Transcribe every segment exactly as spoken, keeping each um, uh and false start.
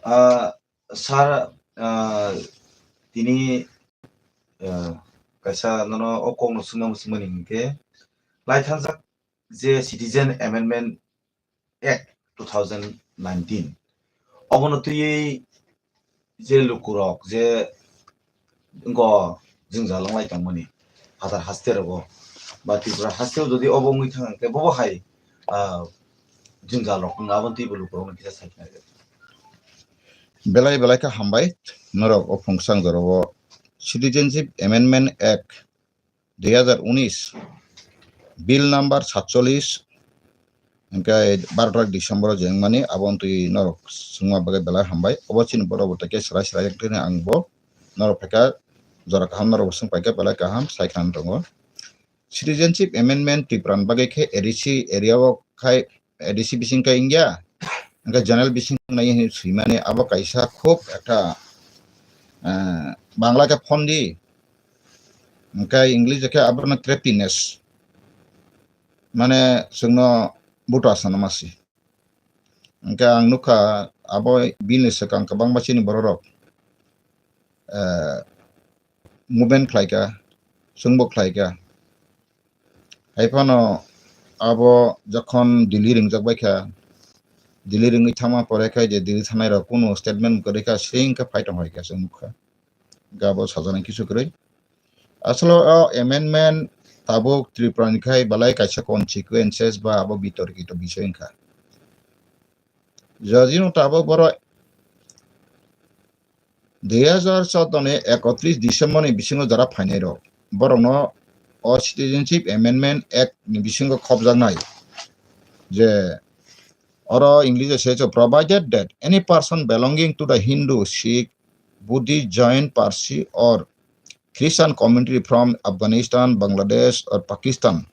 Ah, sir, ah, tini, ah, kaisa nono o kokno swngna muchungmani hinkhe, lai thangjak je Citizen Amendment Act two thousand nineteen, obono twiwi je lukurok je wngkha jwngjal wnglai tongmani phatar haste rogo ba Tripura hasteo jodi obo wngwi thang khe bobo hai, ah, jwngjal rok wng aboni twibo lukurokno kisa sai khnari. Belai belai khe hambai norok o phung swkang jorao Citizenship Amendment Act dui hazar unis, Bill number satchollis, hingke baro tarik December o je wngmani, abo wngtwi norok swngma bagwi belai hambai. Obo chini borok bo tei khe swrai swrai wngtwi ang bo norok phaikha, jora kaham norok bo swng paikha, belai kaham sai kha wng tongo. Citizenship Amendment Tripura ni bagwi khe A D C area o khai A D C bising khe wngya, hingke general bising nai hinwi swimani abo kaisa khub ekta, eh, Bangla khe phondi, hingke English khe abono craftiness, mane chwngno buto asana masi. Hingke ang nukha abo bini swkang kwbangma chini bororok, eh, movement khlaikha, chwngbo khlaikha. Hai phano abo jokhon Delhi ringjak baikha, Delhi ringwi thangma pore khai je Delhi thangnai rok kunu statement kwrwi kha, sring khe fight tong hai khe chwng nukha. Hingke abo sajaknai kisu kwrwi. Aswk o amendment tabuk Tripura ni khai belai kaisa consequences ba abo bitorkito bisoi wngkha. Jajino tabuk borok dui hazar choudo ni ekotris December ni bisingo jara phainai rok, borokno o Citizenship Amendment Act ni bisingo khopjaknai je oro English o se, "Provided that any person belonging to the Hindu, Sikh, Buddhist, Jain, Parsi or Christian community from Afghanistan, Bangladesh or Pakistan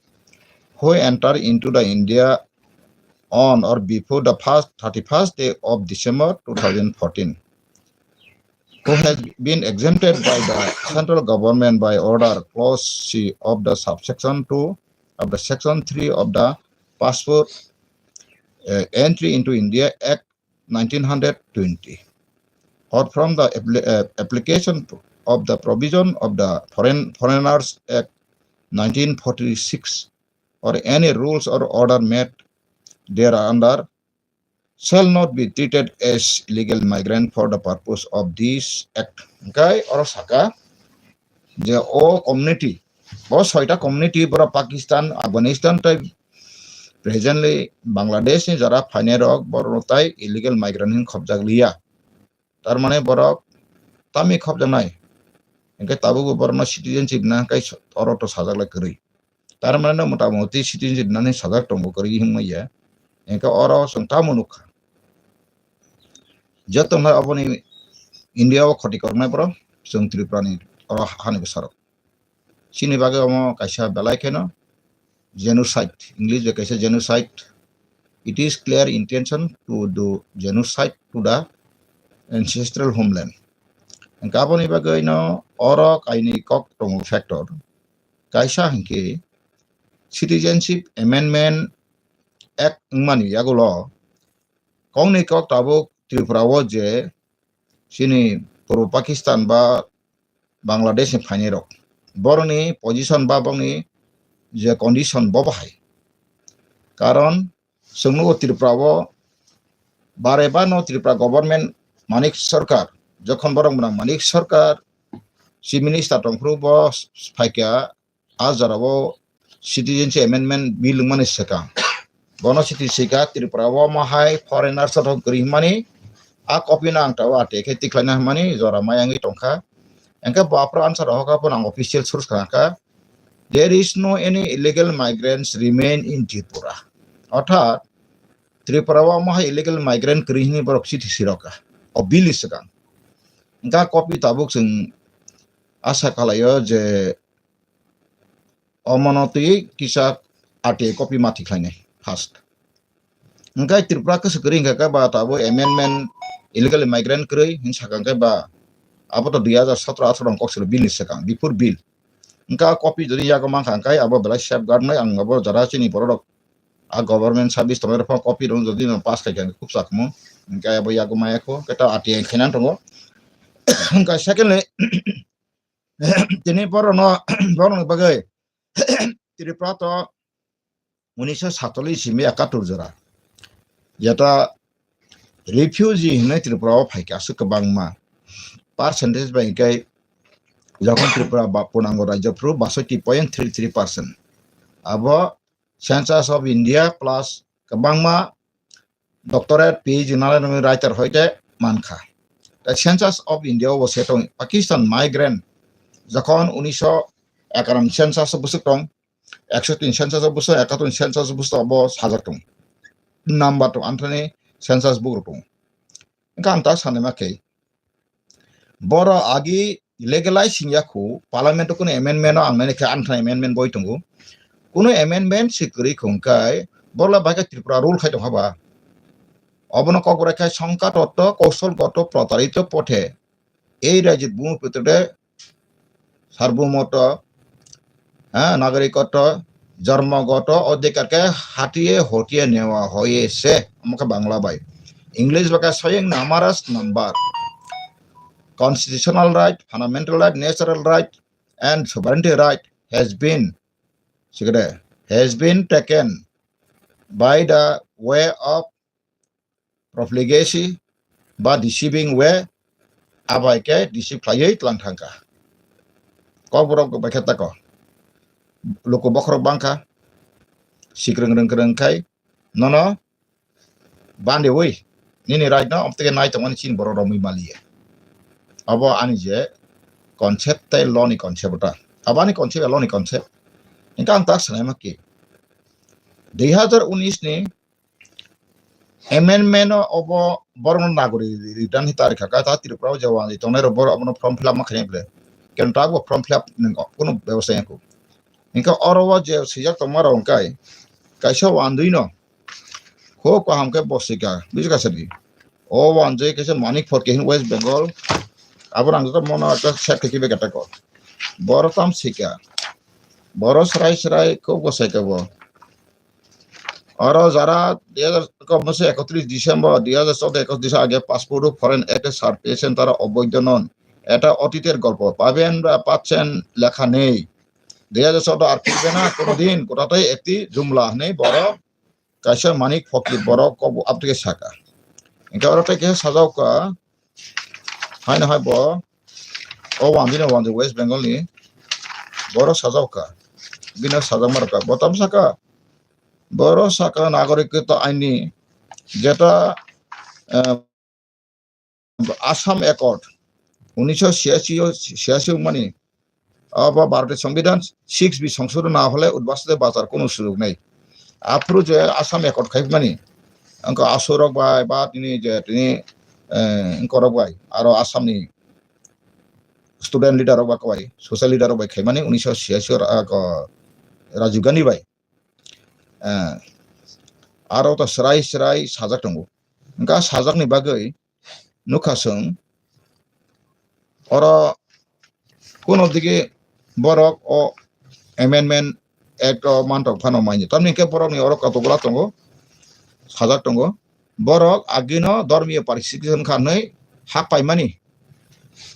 who enter into the India on or before the first thirty-first day of December two thousand fourteen, who has been exempted by the central government by order clause C of the subsection two of the section three of the Passport, uh, Entry into India Act nineteen hundred twenty, or from the appli-, uh, application of the provision of the Foreign, Foreigners Act nineteen forty-six, or any rules or order made thereunder, shall not be treated as illegal migrant for the purpose of this act." Hingke oro saka je o community, o soita community, borok Pakistan, Afghanistan tei presently Bangladesh ni jora phainai rok, borok tai illegal migrant hin khopjak liya. Tar mane borok tamni khopjaknai, hingke tabukbo borokno citizenship na hingke oro to sajak lai kwrwi. Tar mane no mota moti citizenship nani sajak tongo kwrwi hwnma ya. Hingke oro chwng tamo nukha. Joto hwnba aboni India o khoti koroknai borok chwng Tripura ni oro hani bwsarok. Chini bagwi omo kaisa belai kheno genocide, English bai kaisa genocide. It is clear intention to do genocide to the ancestral homeland. Hingke aboni bagwi no oro kainwi kok tongo factor. Kaisa hingke Citizenship Amendment Act wngmani yagulo koknwi kok tabuk Tripura o je chini Purbo Pakistan ba Bangladesh ni phainai rok, borokni position ba bongni je condition bo bahai. Karon chwng nugo Tripura o bare ba no Tripura government Manik Sarkar, jokhon borok mwnang Manik Sarkar Chief Minister tongphuru bo phaikha, a jorao Citizenship Amendment Bill wngmani swkang. Bono siti sika Tripura o omo hai foreigners rok kwrwi hwnmani, a copy no ang tao ate khe tikhlaina hwnmani jora maya wngwi tongkha. Hingke bo aphuru answer rohorkha phano ang official source khna kha, "There is no any illegal migrants remain in Tripura." Orthat Tripura o omo hai illegal migrant kwrwi hwnwi borok chithi sirokha o bill ni swkang. Hingke a copy tabuk chwng asa khlaio je omono twi kisa R T I copy ma tikhlainai first. Hingke Tripura kwswk kwrwi hingka khe ba tabuk amendment illegal migrant kwrwi hin saka hingke ba abo to dui hazar sotro athro rong kok salo bill ni swkang, before bill. Hingke a copy jodi yago mankha hingke abo belai safeguard nai ang abo jara chini borok rok A government service tongwi rok copy rok jodi no pass khai kha khub sakmo. Hwnkhe abo yago maya kho, khe ta R T I khaina tongo. Hwnkhe secondly, tini borokno, borokni bagwi Tripura to unisho satchollish simi ekatur jora. Jeta refugee hinwi Tripura o phaikha aswk kwbangma. Percentage bai hwnkhe jokhon Tripura ba punango rajyo phuru basoiti point three three percent. Abo Census of India plus kwbangma doctorate, P H D nalai nungni writer hoite mankha. Ta Census of India o bo se tong Pakistan migrant jokhon unisho ekaram census o bwswk tong, ekso tin census o bwswk, ekatur census o bwswk bo sajak tong. Number tong, anthani census book rok tong. Hwnkhe ang ta sanima khe, boro agi legalize wngya khu, parliament o kunu amendment o ang nani khe anthani amendment boi tongo. Kunu amendment se kwrwi khu hwnkhe borla bai khe Tripura rule khai tongkha ba. Obono kok bwrai khai songkha totto, koushol gotto, protarito pothe. Ei rajit bhumiputro de সার্বভৌমত্ব, হ্যাঁ, নাগরিকত্ব, জন্মগত অধিকারকে হাতিয়ে হতিয়ে নেওয়া হয়েছে, amokhe Bangla bai. English bai khe saying numerous number. Constitutional right, fundamental right, natural right, and sovereignty right has been, sikede, has been taken by the way of profligacy ba deceiving way, abai khe deceive khlaiwi tlang thangkha. Kokborok bai khe tako. Luku bokhorok bangkha. Sikrwng rwng kwrwng khai nono bandiwi nini right no amtwkhe nai tongmani chini borok romwi maliya. Abo ani je concept tei law ni concept ta. Abo ani concept, law ni concept. Hwnkhe ang tak sanai ma ki. Dui hazar unis ni amendment o obo borokno nagori return hita rikha kha, ta Tripura o je wangwi tongnai rok borok abono form fill up ma khainai ble. Keno ta bo form fill up ni kunu bebosta ya kho. Hwnkhe oro o je swijak tongma rok hwnkhe kaisa wandwi no kho kaham khe bo swika, buji kha sadi. O wanjwi kaisa Manik Phalke hin West Bengal, abo rang joto mono ekta set khe kibe kata ko. Boro tam swika. Boro srai srai kho bo swika bo. Oro jara dui hajar, ko mose একত্রিশ December dui hajar choudo একত্রিশ age passport o foreign act sar pesen tara oboido non. Eta otiter golpo. Paben ba patsen lekha nei. Dui hajar choudo ar phirbe na kono din kotatai ekti jumla hinwi borok kaisa Manik Phalke borok kok abtike saka. Hwnkhe oro tei kaisa sajak kha, haino hai bo o wandino wandi West Bengal ni borok sajak kha. Bino sajak ma rwkha. Bo tamo saka, borok saka nagorik to aini jeta, eh, Assam Accord, উনিশশো ছিয়াশি o, ছিয়াশি mani, abo ভারতের সংবিধান six B সংশোধন না হলে উদ্বাস্তুদের বাঁচার কোনো সুযোগ নেই. Aphuru je Assam Accord khaimani, angkha asurok bai ba tini je tini, eh, angkorok bai, aro Assam ni student leader rok ba kawai, social leader rok bai khaimani, উনিশশো ছিয়াশি o, ah, ko, Rajiv Gandhi bai. Eh, aro to srai srai sajak tongo. Hwnkha sajakni bagwi nukha chwng oro kuno digi borok o amendment act o mantok phano manya. Tamni hwnkhe borokni oro kotokgola tongo, sajak tongo. Borok agino dormiyo persecution kha hwnwi hak paimani.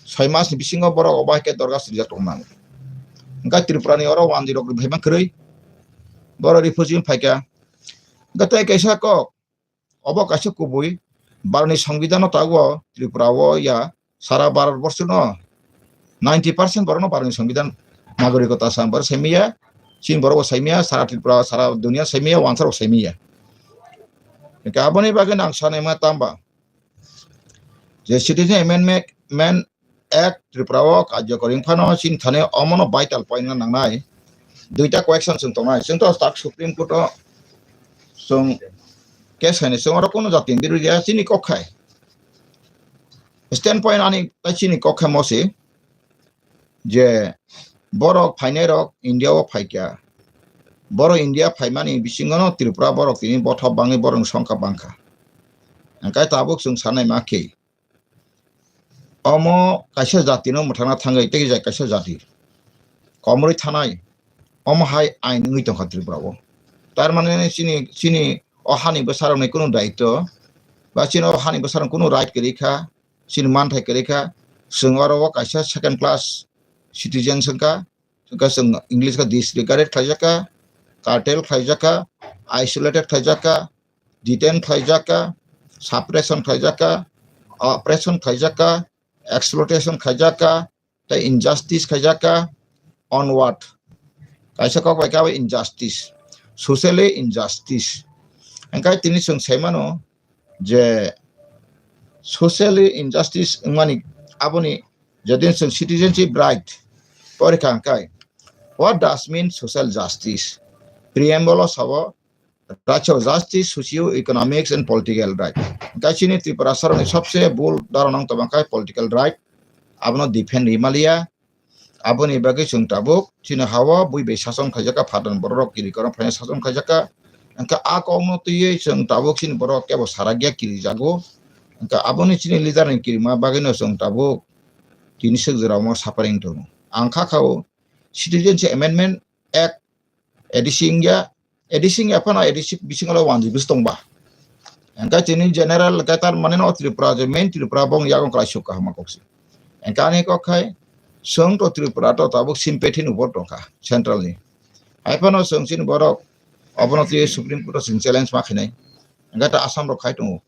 Soi mas ni bisingo borok obo hai khe dorga swijak tongmani. Hwnkhe Tripura ni oro wanjwi rok bai man kwrwi. Borok refugee phaikha. Hwnkhe tei kaisa kok, obo kaisa kubui, Bharatni Songbidan no tabuk Tripura o ya, sara Bharat borsho no ninety percent borok no Bharatni Songbidan nagarikota sam borok saimaya, chini borok bo saimaya, sara Tripura, sara dunia saimaya, wansa rok saimaya. Hwnkhe aboni bagwi no ang sanai ma tamba je Citizen Amendment Act Tripura o karjokori wngphano chini thani omono vital point wngna nangnai. Duita question chwng tongnai. Chwng to tak Supreme Court o chwng case khainai, chwng oro kuno jatini birodhi ya, chini kok khai. Stand point ani tai chini kok khai mosi je borok phainai rok India o phaikha. Borok India phaimani bisingo no Tripura borok tini bothop bangwi borokni songkha bangkha. Hwnkhe tabuk chwng sanai ma khe omo kaisa jatino mwthangna thangwi tei jai kaisa jati komorwi thanai, omo hai ain wngwi tongkha Tripura o. Tar mane chini, chini o hani bwsarokni kunu daitw ba chini o hani bwsarokni kunu right kwrwi kha, chini manthai kwrwi kha. Chwng oro o kaisa second class citizens wngkha, wngkha chwng English khe disregarded khlaijak kha, curtail khlaijak kha, isolated khlaijak kha, detain khlaijak kha, suppression khlaijak kha, oppression khlaijak kha, exploitation khlaijak kha, tei injustice khaijak kha, onward. Kaisa kok bai khe abo injustice, socially injustice. Hingkhe tini chwng sai mano je socially injustice wngmani, aboni jodi chwng citizenship right porikha hingkhe, what does mean social justice? Preamble o sao, Right of justice, socio-economics and political right. Hingkhe chini Tripura saroni sobse bul dara nang tongma khe political right. Abono defend rimaliya. Aboni bagwi chwng tabuk chini hao bui bai sason khaijak kha, phaton borok rok kiri kono phaina sason khaijak kha. Hingkhe a kokno twiwi chwng tabuk chini borok kebo sarakya kiri jago. Hingkhe aboni chini leader ni kirima bagwino chwng tabuk tini swk jora omo suffering tongo. Ang kha khao Citizenship Amendment Act A D C wngya, A D C wngya phano A D C bisingo le wanjwi bwswk tongba. Hingkhe tini general hingkhe tar mane no Tripura je main Tripura bong yago kwlai suk kaham kok se. Hingkhe ani kok khai chwng to Tripura to tabuk sympathy ni vote tongkha central ni. Hai phano chwng chini borok obono twi Supreme Court o chwng challenge ma khainai. Hingkhe ta Assam rok khai tongo.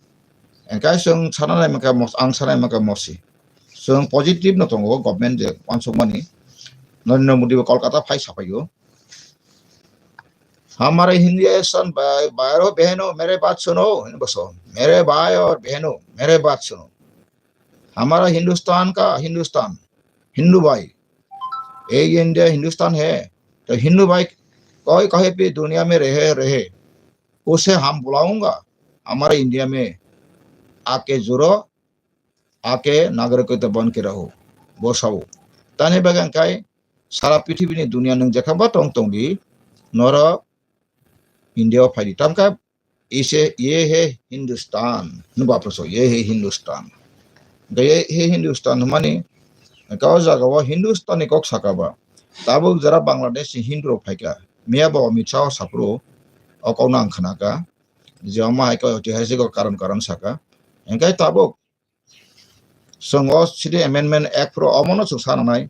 Hingkhe chwng sana nai mankha mos-, ang sana nai mankha mosi. Chwng positive no tongo government je wansukmani. Narendra Modi bo Kolkata phai sapaio. हमारे हिंदुस्तान भाई, भाइयों बहनों, मेरे बात सुनो, hini bwso. मेरे भाई और बहनों, मेरे बात सुनो. हमारा हिंदुस्तान का हिंदुस्तान, हिंदू भाई, ये इंडिया हिंदुस्तान है, तो हिंदू भाई कोई कहीं भी दुनिया में रहे, रहे, उसे हम बुलाऊंगा हमारे इंडिया में आके जुड़ो, आके नागरिकता बन के रहो, bo sao. Tani bagwi hingkhe sara prithibini dunia nwng jekha ba tong tongdi, norok India o phaidi. Tamkha ise ye he Hindustan, hwnba aphuso, ye he Hindustan. Hingkhe ye he Hindustan hwnmani, hingkhe o jaga o Hindustan ni kok saka ba. Tabuk jara Bangladesh ni Hindu rok phaikha. Miya bo Amit Shah o saphuru o kokno ang khnakha. Je omo hai khe oitihasik o karon karon saka. Hingkhe tabuk Chwng o Citizenship Amendment Act phuru omono chwng sa nanai.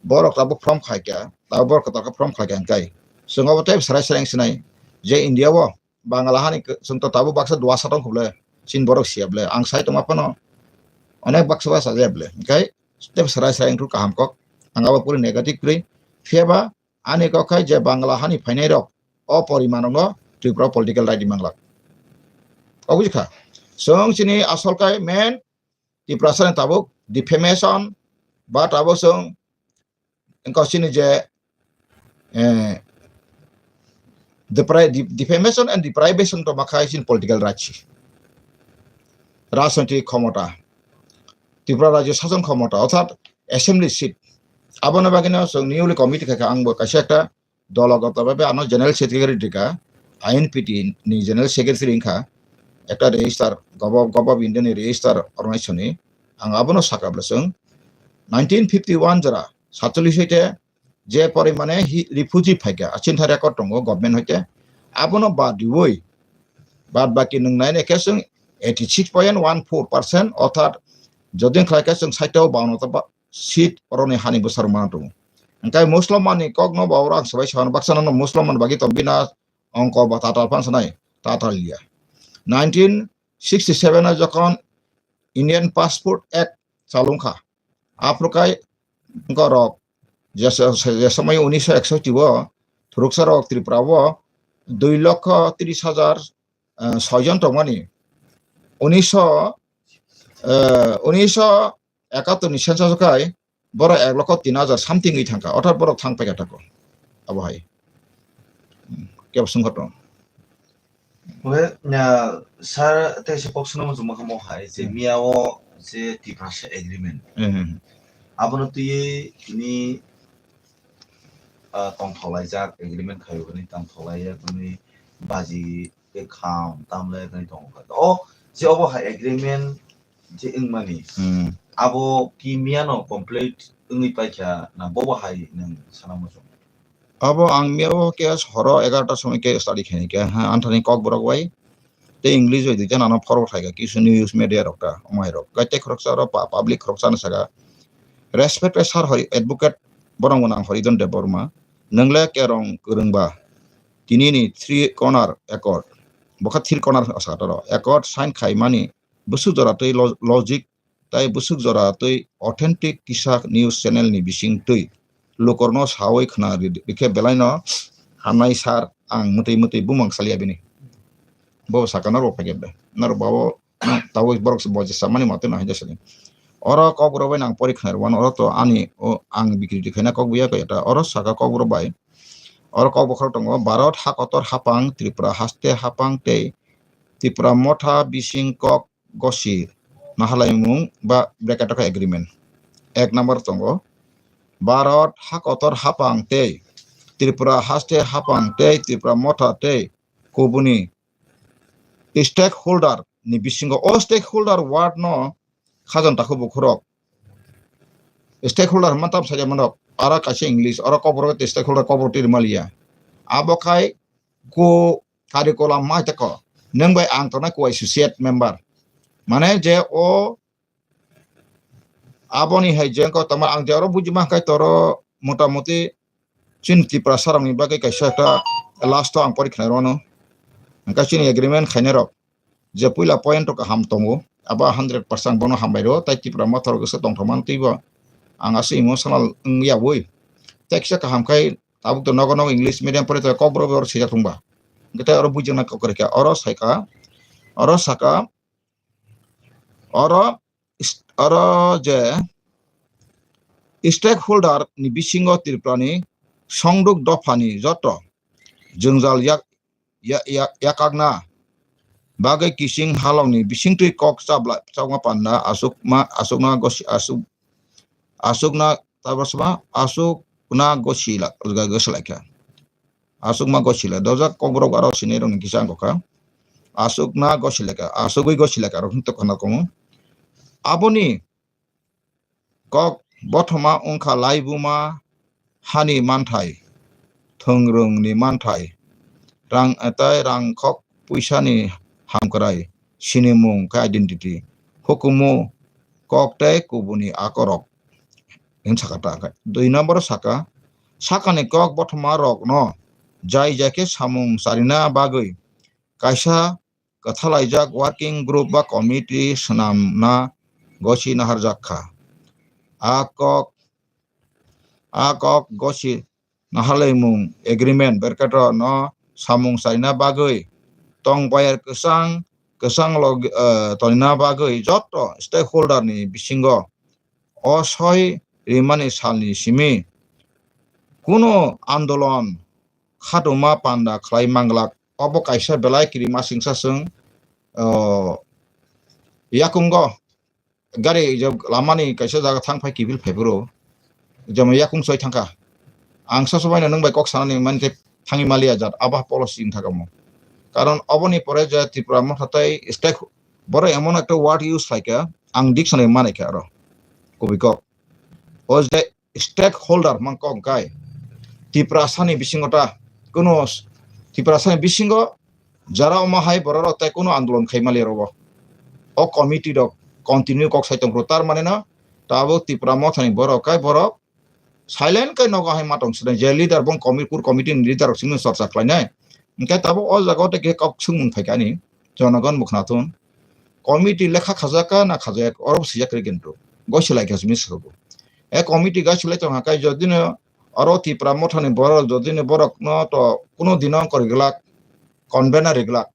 Borok tabuk form khai kha, tabuk borok kwtal khe form khai kha hingkhe. Chwng obo tei serai serai wng sinai je India o Bangla hani k-, chwng to tabuk baksa duasa tong kho ble, chini borok siya ble. Ang sai tongma phano onek baksa ba sajaya ble. Hingkhe tei serai serai wngkhe kaham kok. Ang abo puri negative kwrwi. Phiya ba ani kok khai je Bangla hani phainai rok o poriman rokno Tripura political right di manglak. Kok buji kha? Chwng chini asol kai main Tiprasa ni tabuk defamation ba tabuk chwng wngkha chini je, eh, depri-, de-, defamation and deprivation to ma khai chini political right si. Rajnaitik khomota. Tripura rajyo sason khomota, orthat assembly seat. Abono bagwino chwng newly committee khaikha, angbo kaisa ekta dologoto bhabe ano general secretary rikha, I N P T ni general secretary wngkha, ekta register, Govt-, Govt of India ni register organization ni. Ang abono sakha bwswng nineteen fifty one jora satchollish hoite je porimane hi-, refugee phaikha, a chini thani record tongo government hoite, abono bad riwi, bad baki nwng nai nai khe chwng eighty six point one four percent, orthat jodi khlai khe chwng sait o baono ta ba seat oroni hani bwsarok mana tongo. Hingkhe Muslim ni kokno ba oro ang swbai sa baksa no Muslim bagwi tong bina ongko ba tatal phan sanai, tatal ya. Nineteen sixty seven o jokhon Indian Passport Act chalung kha, aphuru kai borok je, je, je somoi unisho eksoti o thuruksa rok Tripura o dui lokho tris hajar, eh, soi jon tongmani. Unisho, eh, unisho ekatur ni census o khai borok ek lokho tin hajar something wi thangkha, orthat borok thang paikha tako. Abo hai. Hmm, kebo sungkha tong. Hwnkhe, ah, sir, tei se kok swnamwi chwng makhamo hai je Hmm. miya o je Tiprasa agreement. Hmm. Abono twiwi tini, ah, tongthok laijak, agreement khai hwnwi tongthok laijak hwnwi baji tei kham tam laijak hwnwi tongo. O je obo hai agreement je wngmani, Hmm. abo ki miya no complete wngwi paikha na bobo hai nwng sana muchung? Abo ang miyao khe horo egaroh ta somoi khe study khaini khe, ha, anthani Kokborok bai tei English bai duita nano forward khaika kisu news media rok ta, omai rok. Gai tei khoroksa oro pa-, public khoroksa no saka, "Respect sir hori advocate borong gwnang Horidon Debbarma, nwngle kerong kwrwngba, tini ni three corner accord, bokha three corner asa toro accord sign khaimani bwswk jora tei lo-, logic tai bwswk jora tei authentic kisa news channel ni bising twi lukorno sawi khna ri-, rikhe belaino hamnai sir ang mwtwi mwtwi bumang salia bini." Bo saka norok phaikhebe. Norok babo tawi borok se bo je samani matwi no haja sali. Oro Kokborok bai nang pori khna rwano, oro to ani o ang bikri di khaina kok buya kaya ta. Oro saka Kokborok bai. Oro kok bokhorok tongo, Bharat hakotor hapang, Tripura haste hapang tei Tripura motha bising kok gosi nahalaimung ba bracket o khe agreement. Ek number tongo, Bharat hakotor hapang tei Tripura haste hapang tei Tripura motha tei kubuni stakeholder ni bisingo, o stakeholder word no khajon takhu bukhurok. Stakeholder hwnma tam saja manok, aro kaisa English, oro Kokborok tei stakeholder Kokborok twi rwmaliya. Abo khai ko kari kolam mai tako. Nwng bai ang tongnai ko associate member. Mane je o aboni hai jengko tama ang je oro bujima khai toro motamuti chini Tiprasa rokni bagwi kaisa ta last o ang pori khnai rwno. Hwnkhe chini agreement khainai rok je puila point o kaham tongo, abo hundred percent bono hambai rwo, tai Tipra mothor khe tongthokmani twibo ang aswk emotional wngya wi. Tai kisa kaham khai tabuk to nogo nogo English medium pore to Kokborok oro swijak thungba. Hwnkhe tai oro bujaknai kok rikha, oro saikha, oro saka, oro oro je stakeholder ni bisingo Tripura ni songduk dopha ni joto jwngjal yak, ya-, ya-, yakakna bagwi kising halok ni bisingtwi kok chabla chabma panda aswkma, aswkna gosi, aswk, aswkna tabasma aswkna gosi la, gosi laikha. Aswkma gosi la dojak Kokborok aro sinai rok ni kisa wngkha. Aswkna gosi laikha, aswkwi gosi laikha rok hinto khana komo. Aboni kok bothoma wngkha laibuma hani manthai, thwngrwngni manthai, rang, tei rangkhok puisani hamkrai, sinimung khe identity, hukumu kok tei kubuni akorok. Hwn saka ta khe. Dui number saka, sakani kok bothoma rokno jai jai khe samung charina bagwi kaisa kwthalaijak working group ba committee swnamna gosi naharjak kha. A kok, a kok gosi nahalaimung agreement berkato no samung chaina bagwi tong bayar kwchang, kwchang log, eh, tonina bagwi joto stakeholder ni bisingo o soi rimani salni simi kunu andolon khatuma panda khlai manglak. Obo kaisa belai kiri masingsa chwng, o, yakungo gari je lamani kaisa jaga thang phai kiphil phai phuru, jemon yakung soi thangkha. Ang sasu baino nwng bai kok sanani mani tei thangwi maliya jat, abo policy wng thaka mo. Karon oboni pore je Tripura motha tei stake, boro emon ekta word use khlaikha, ang dictionary manai kha aro kubui kok. O je stakeholder man kok kai. Tiprasani bisingo ta, kuno s-, Tiprasani bisingo jara omo hai bororok tei kuno andolon khai mali rogo. O committee rok continue kok sai tongphuru. Tar mane no, tabuk Tipra mothani borok kai borok silent kai nogo hai matong sinai. Je leader bong committee, kur committee ni leader rok simi chorcha khlainai. Hingke tabuk o jaga o tei khe kok swngmung phaikha ani. Jonogon bo khnathun. Committee lekha khajak ka na khajak, oro bo swijak kwrwi kintu. Gosilai khe simi swrwgo. E committee gosilai tongkha kai jodino oro Tipra mothani borok jodino borokno to kuno dino wngkor riglak, convener riglak,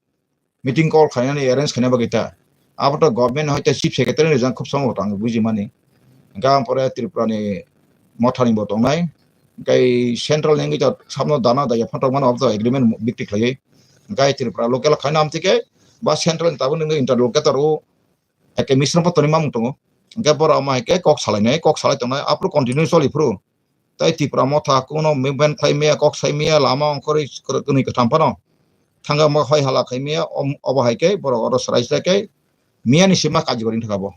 meeting call khlainani arrange khaina bagwi ta. Abo to government hoite chief secretary ni rijak khub sombo tang bujimani. Hingke ang pore Tripura ni mothani bo tongnai. Hingke central ni wngwi to samno dana da yaphan tongmani abo to agreement bikti khlaiwi. Hingke Tripura local khaina amtike ba central ni tabuk nungwi interlocutor o eke misra pa toni mamung tongo. Hingke borok ama hai khe kok salainai, kok salai tongnai, aphuru continue choli phuru. Tai Tipra motha kuno movement khlai maya, kok sai maya, lama ongkhorwi kwnwi kwtham phano thangkha, mo hai hala khai maya, om-, obo hai khe borok oro swrai swrai khe miyani sima kajibari thangkha bo.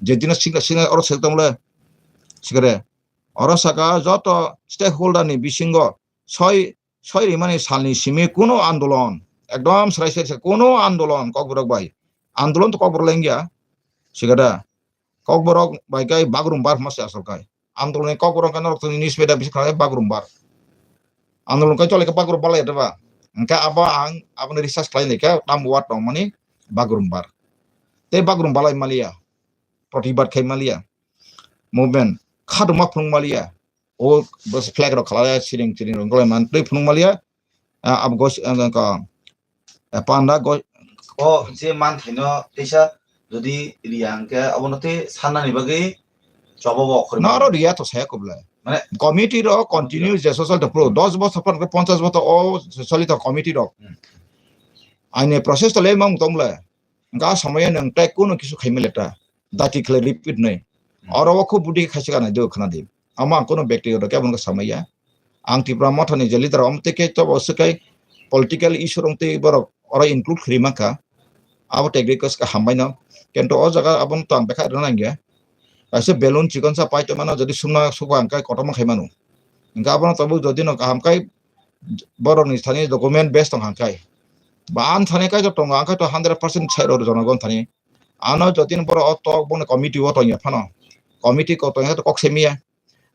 Je dino singa singa oro sek tongmole sikare. Oro saka joto stakeholder ni bisingo soi, soi rimani salni simi kuno andolon, ekdom srai srai srai kuno andolon Kokborok bai. Andolon to Kokborok lai wngya, sigada. Kokborok bai kai bagrum bar hwnma se asol kai. Andoloni Kokborok kai norok tini newspaper bisi khlai bagrum bar. Andolon kai chole khe bagrum bar lai da ba. Hwnkhe abo ang aboni research khlai nai khe tam word tong mani bagrum bar. Tei bagrum balai maliya. Protibad khai maliya. Movement. Khaduma phung maliya. O bos flag rok khalai siring siring rong golai man tei phung maliya. Ah, abo gos, ah, ka, ah, panda gos. O je man thaino teisa jodi riya hwnkhe abono tei sanani bagwi choba bo okhorma. No, aro riya to saya kubla. Mane committee rok continue je social to pro dos bosor phan ponchas bosor o solita committee rok. Hmm. Aine process to le mang tong bla. Ga samaya nang tai kuno kisu khaimile ta. Dati khle repeat nai. Hmm. Oro o khub budi khaisa kana do khna di. Ama ang kuno bektigoto kebo samaya. Ang Tipra Motha ni je leader om tei khe to bo swkai political issue rong tei borok oro include khri mankha. Abo tei request ka hambai no. Kento o jaga abon to ang bekha rwna nangya. Kaisa balloon chikon sa pai tongmano jodi sumna sukha ang kai kotorma khai mano. Hingke abono tabuk jodi no kaham kai borok ni thani document base tong hang kai. Ba ang thani kai to tongo ang kai to hundred percent sai rw jonogon thani. Ano jodi no borok o tok bono committee o tongya phano. Committee ko tongya to kok semiya.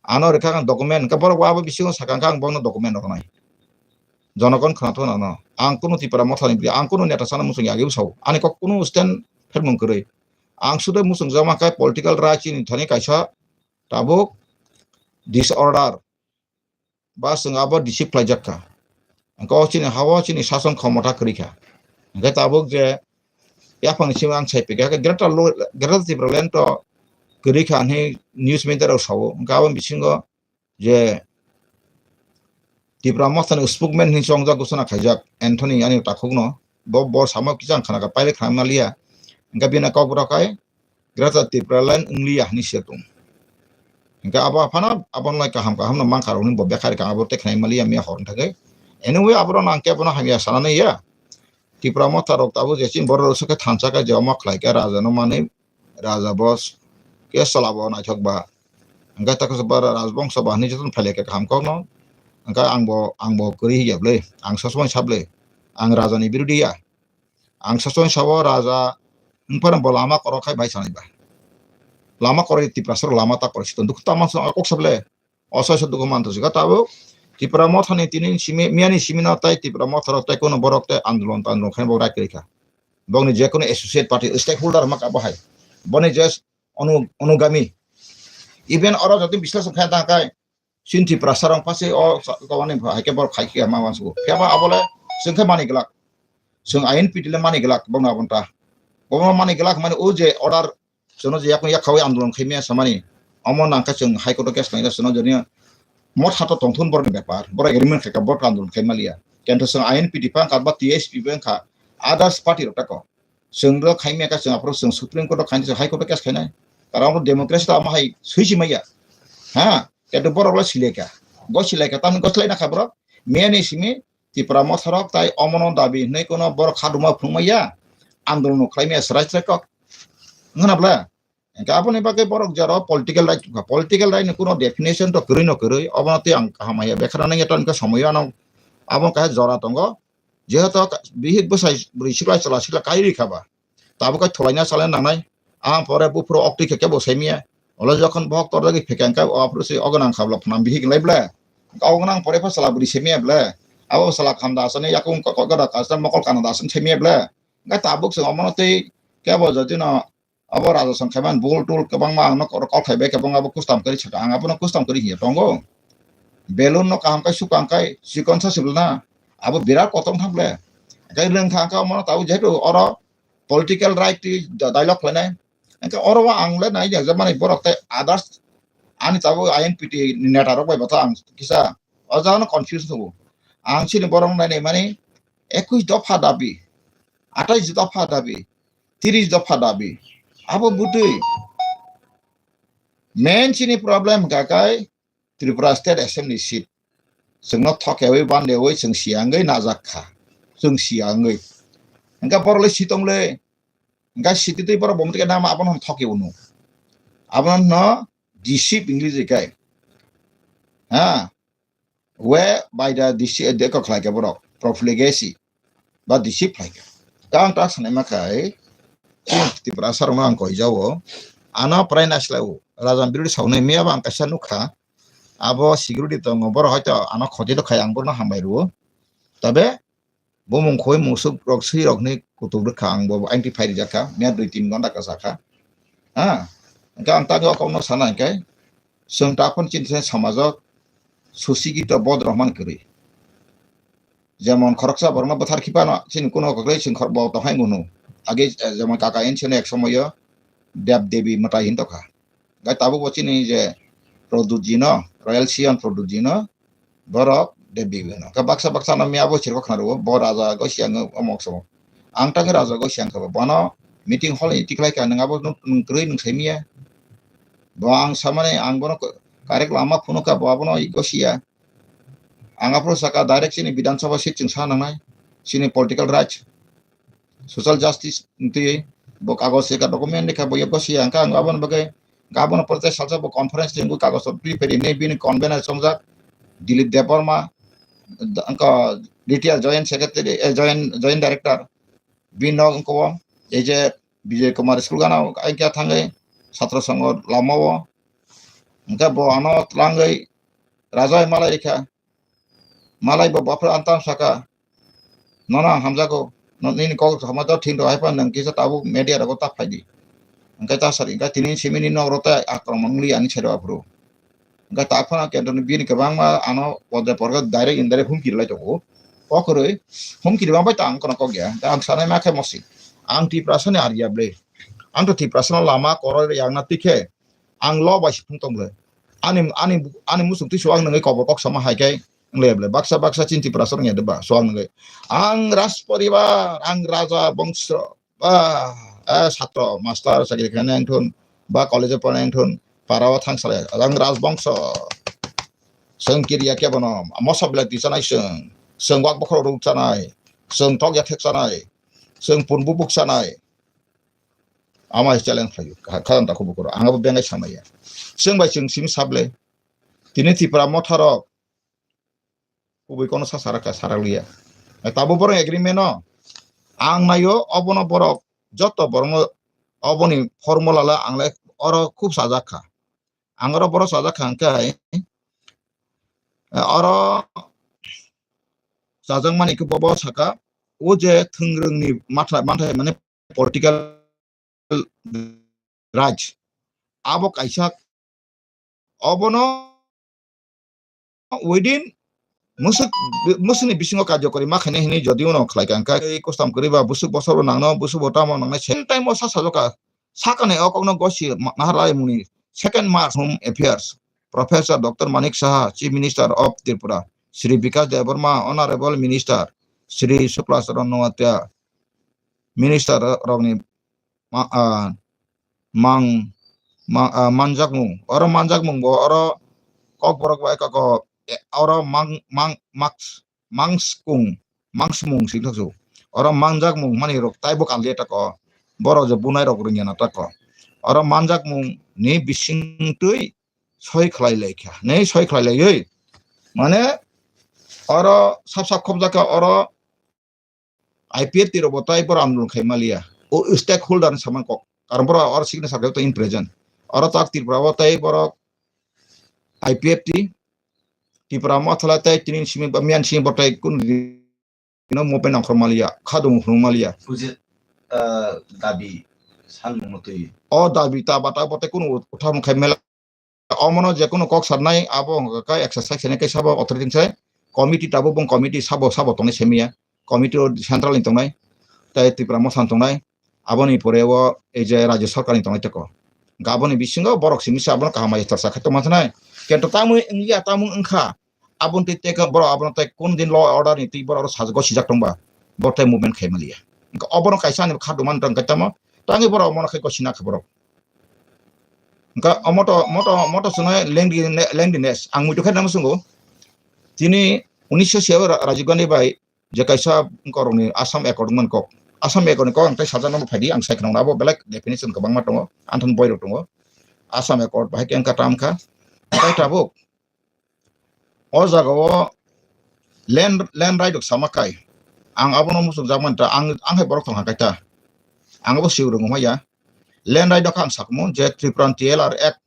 Ano rikha ang document, hingke borok bo abo bisingo sakha, hingke ang bono document roknai. Jonogon khwnathon ano. Ang kunu Tipra Motha ni bwrwi, ang kunu neta sana muchung yagwi bwsao. Ani kok kunu stand phermung kwrwi. Ang sudo muchung jama khe political right chini thani kaisa tabuk disorder. Ba chwng abo receive khlaijak kha. Hingke o chini ha-o chini sason khomota kwrwi kha. Hingke tabuk je yaphang simi ang sai pika khe Greater Lo-, Greater Tipraland to kwrwi kha hinwi news media rok sao. Hingke aboni bisingo je Tipra Motha ni spokesman hinwi chongjak, gosona khaijak Anthony ani takhukno. Bo, bo samo kisa ang khna kha, paile khna maliya. Hingke bini kok bwrok hai Greater Tipraland wngliya hinwi se tong. Hingke abo aphano abono lai kaham kaham no mankha rok hinwi bo bekhari kha, abo tei khnai maliya miya hor wng thangwi. Anyway, aborok no ang kebono hamya sanani ya. Tipra Motha rok tabuk je chini borok rok sokhe thansa khe je omo khlai khe raja no manwi, raja bo khe chwla bo naithok ba. Hingke ta khe ba rajbongso ba hinwi jotono phailai khe kaham kokno. Hingke ang bo, ang bo kwrwi ya bwle, ang sosmai sa bwle, ang raja ni birodi ya. Ang sosong sao raja wngphano bo lama korok khai bai sanai ba. Lama korok Tiprasa rok lama ta korok siton dukhu tamo song kok sable. Oso oso dukhu manto sika tabuk. Tipra Motha ni tini simi, miyani simi no tai Tipra Motha rok tai kono borok tai andolon ta andolon khai bo rai kwrwi kha. Bokni je kono associate party stakeholder ma ka bo hai. Boni je onu-, onugami. Even oro jodi bisleson khai ta kai Chini Tiprasa rok pase o sa-, kawani hai khe borok khai khe ma wansugo. Phiya ba abole chwng khe mani glak. Chwng I N P T le mani glak bokno aboni ta. Bokno mani glak mani o je order chwngno je yakung yakhawi andolon khai maya samani. Omo nang khe chwng High Court o case khlaina chwngno jodi motha to tongthun borokni bepar. Borok agreement khai kha borok andolon khai maliya. Kento chwng I N P T pha wngkha ba T S P pha wngkha others party rok tako. Chwng rok khai maya kha chwng aphuru chwng Supreme Court o khai chwng High Court o case khainai. Karon democracy to amo hai swi si maya. Ha? Kaitor borok le silai kha. Go silai kha, tamni go silai na kha borok. Miyani simi Tipra Motha rok tai omono dabi hinwi kono borok khaduma phunukma ya. Andolon no khlai maya srai srai kok. Wngna bla? Hingke aboni bagwi borok jaro political right wngkha. Political right ni kuno definition to kwrwi no kwrwi. Obono tei ang kaham maya. Bekhara nang yato hingke somoyo ano abo kaisa jora tongo. Jehetu bihik bwsai bwrwi sikla chwla sikla kai rwi kha ba. Tabuk khe thulaina chalai nangnai. Ang pore buphuru oktwi khe kebo saimaya. Olo jokhon bohok tor jagwi phekeng khe o aphuru se ogo nang kha bla phunang bihik lai ble. Ogo nang pore pha sala bwrwi saimaya ble. Abo sala kham da asani yakung ko ko da kasa mokol kana da asani saimaya ble. Ngai tabuk se omono tei kebo jodi no abo raja song khaiman bul tul kwbangma ang no kok khai bai kwbangma abo custom kari saka ang abo no custom kari hiya tongo. Balloon no kaham kai sukang kai chikon sa sibla na abo birat kotong thang ble. Kai rwng kha ang kha omono tabuk jehetu oro political right twi da-, dialogue khlainai. Hingke oro o ang le nai jak mani borok tei others ani tabuk I N P T ni neta rok bai bo ta ang kisa o jaga no confuse tongo. Ang chini borok nai nai mani ekwis dopha dabi, atais dopha dabi, tris dopha dabi. Abo bwtwi main chini problem hingka kai Tripura State Assembly seat. Chwngno thokewi bandewi chwng siyangwi najak kha. Chwng siyangwi. Hingke borok le sitong le. Hingke sititwi borok bo mwtwi nama abono thoke unu. Abono no deceive English kai. Ha. we by the disi de ko khlai khe borok profligacy ba disi phlai khe. Ka ang tak sanai ma khai, chini Tiprasa rokno ang koi jao, ano prai naslai o, raja birodi saunai miya ba ang kaisa nukha, abo security tongo, borok hoito ano khoti to khai ang borno hambai rwo. Tabe bumung khoi musuk rok swi rok ni kutuk rwkha ang bo aing ti phai rijak kha, miya dui tin gonta kwchak kha. Ha, hwnkhe ang tak o kokno sana hwnkhe, chwng ta phone chini thani samajo susigito bodrok man kwrwi. Jemon khoroksa borokno bwthar khiphano chini kuno kwrwi chwng khor-, bo tong hai munu. Age, eh, jemon kaka N C no ek somoyo Deb Devi mwtai hin tokha. Gai tabuk bo chini je Pradyut ji no, Royal Sion Pradyut ji no, borok Deb Devi no. Ka baksa baksa no miya bo chirko khna rwo, bo raja go siang o mok so. Ang tang raja go siang kha bo. Bono meeting hall ni tiklai ka nang abo nung, nung kwrwi nung sai miya. Bo ang samani ang bono ko-, karek lama phunu ka bo abono go siya. Ang aphuru saka direct chini Bidhan Sabha seat chwng sa nangnai. Chini political rights, social justice, twi bo kagoj se ka document lekha bo yogo siya, hwnkhe ang aboni bagwi, hwnkhe abono protest salsa bo conference ringwi kagoj rok twi pheri hinwi bini convener chongjak Dilip Debbarma, hwnkhe retired joint secretary, eh, joint, joint director, bini nok wngkha o, ei je Bijoy Kumar school gana, ai khe thangwi Chhatro Sangho lama o, hwnkhe bo ano twlangwi raja hai malai rikha. Malai bo baphra antam saka, nono ang hamjago, no-, nini kok hama to thin rw hai phan nwng kisa tabuk media rogo ta phaidi. Hwnkhe ta sari, hwnkhe tini simi ni nok rw ta akromon wngli ani sero aphuru. Hwnkhe ta phano kento ni bini kwbangma ano podre porgo direct indirect humki rwlai tongo. Kok kwrwi humki rwma bai ta ang kono kok ya. Ta ang sanai ma khe mosi. Ang Tiprasa ni ar ya ble. Ang to Tiprasa no lama koroi yakna tikhe ang lo bai si phung tong ble. Ani, ani, ani muchung twi suak nungwi kobor kok sama hai khe wng le ble. Baksa, baksa chin Tiprasa rwng ya de ba suak nungwi. Ang Raj poribar, ang raja bongso, ba, eh, satro, master, chakri khainai wng thun, ba college o pornai wng thun, para o thang salai. Ang Raj bongso. Chwng kiriya kebono, mosa belai twi chanai chwng. Chwng wak bokhorok ruk chanai. Chwng tok ya thek chanai. Chwng pun bubuk chanai. Ama hai challenge khlaio. Kha-, khajang takhuk bukhuk rok. Ang abo bengai samaya. Chwng bai chwng simi sable. Tini Tipra motha rok kubui kono sa sarakha, sarakliya. Tabuk borok agreement no ang naio, obono borok joto borokno oboni formula la ang lai oro khub sajak kha. Ang oro borok sajak kha hwnkhe, eh, oro chajakmani khe bobo saka, o je thwngrwngni matha-, manthai mane political right. Abo kaisa, obono within musuk, musukni bisingo karjokori ma khainai hinwi jodi uno khlai ka hwnkhe, kustam kwrwi ba busuk bosor bo nangno, busuk bo tamo nangnai, same time o sa sajoka, sakani o kokno gosi ma-, naharlai muni second March Home Affairs, Professor Doctor Manik Saha, Chief Minister of Tripura, Shri Bikash Debbarma, Honorable Minister, Shri Shukla Charan Noatia, Minister rokni ma-, ah, mang, ma-, ah, manjakmung. Oro manjakmung bo oro kokborok bai kako, eh, oro mang, mang, maks-, mangskung, mangsmung sing thoksu. Oro manjakmung mani rok taibo kal dia tako. Boro je bunai rok rwngya na tako. Oro manjakmung ni bisingtwi soi khlai lai kha. Nei soi khlai laiwi. Mane oro sap sap khobjak kha oro I P F T rok bo tai borok andolon khai maliya. O stakeholder ni samang kok. Karon borok oro signature khe to in present. Oro tak Tripura bo tai borok I P F T, Tripura Motha le tai tini simi ba miyan simi bo tai kun no movement nangkhor maliya, khadung hung maliya. Bujit, ah, dabi san mungno twi. O dabi ta bata bo tai kun utha mung khai mela. Omono je kunu kok sarnai abo wngkha khe exercise khainai khe sabo authority sai committee tabuk bong committee sabo sabo tongnai semiya committee o central ni tongnai tei Tripura Motha ni tongnai aboni pore o ei je rajya sarkar ni tongnai teko aboni bisingo borok simi se abono kaham bai chorcha khai tongma sanai kento tamui wngya tamung wngkha aboni tei tei borok abono tei kun din law order ni twi borok sajak sijak tongba borok tei movement khai maliya obono kaisa ani kha duma tong khe tamo tangwi borok omono khai gosina kha borok. Hwnkha o moto, moto, moto chwngno lengdi-, lengdiness. Ang muitu khe nang sungo. Tini unisho sia Ra-, Rajiv Gandhi bai je kaisa borokni Assam Accord wngmani kok. Assam Accord ni kok ang tei sajak nangbo phaidi, ang sai khwnang abo belai definition kwbangma tongo. Anthon boirok tongo. Assam Accord bahai khe wngkha tam kha. Tai tabuk O jaga o land, land right rok sama kai. Ang abono muchung jak manta, ang, ang hai borok tong ha kai ta. Ang abo swi rwngmaya. Land right rok ang sakmo je Tripura T L R Act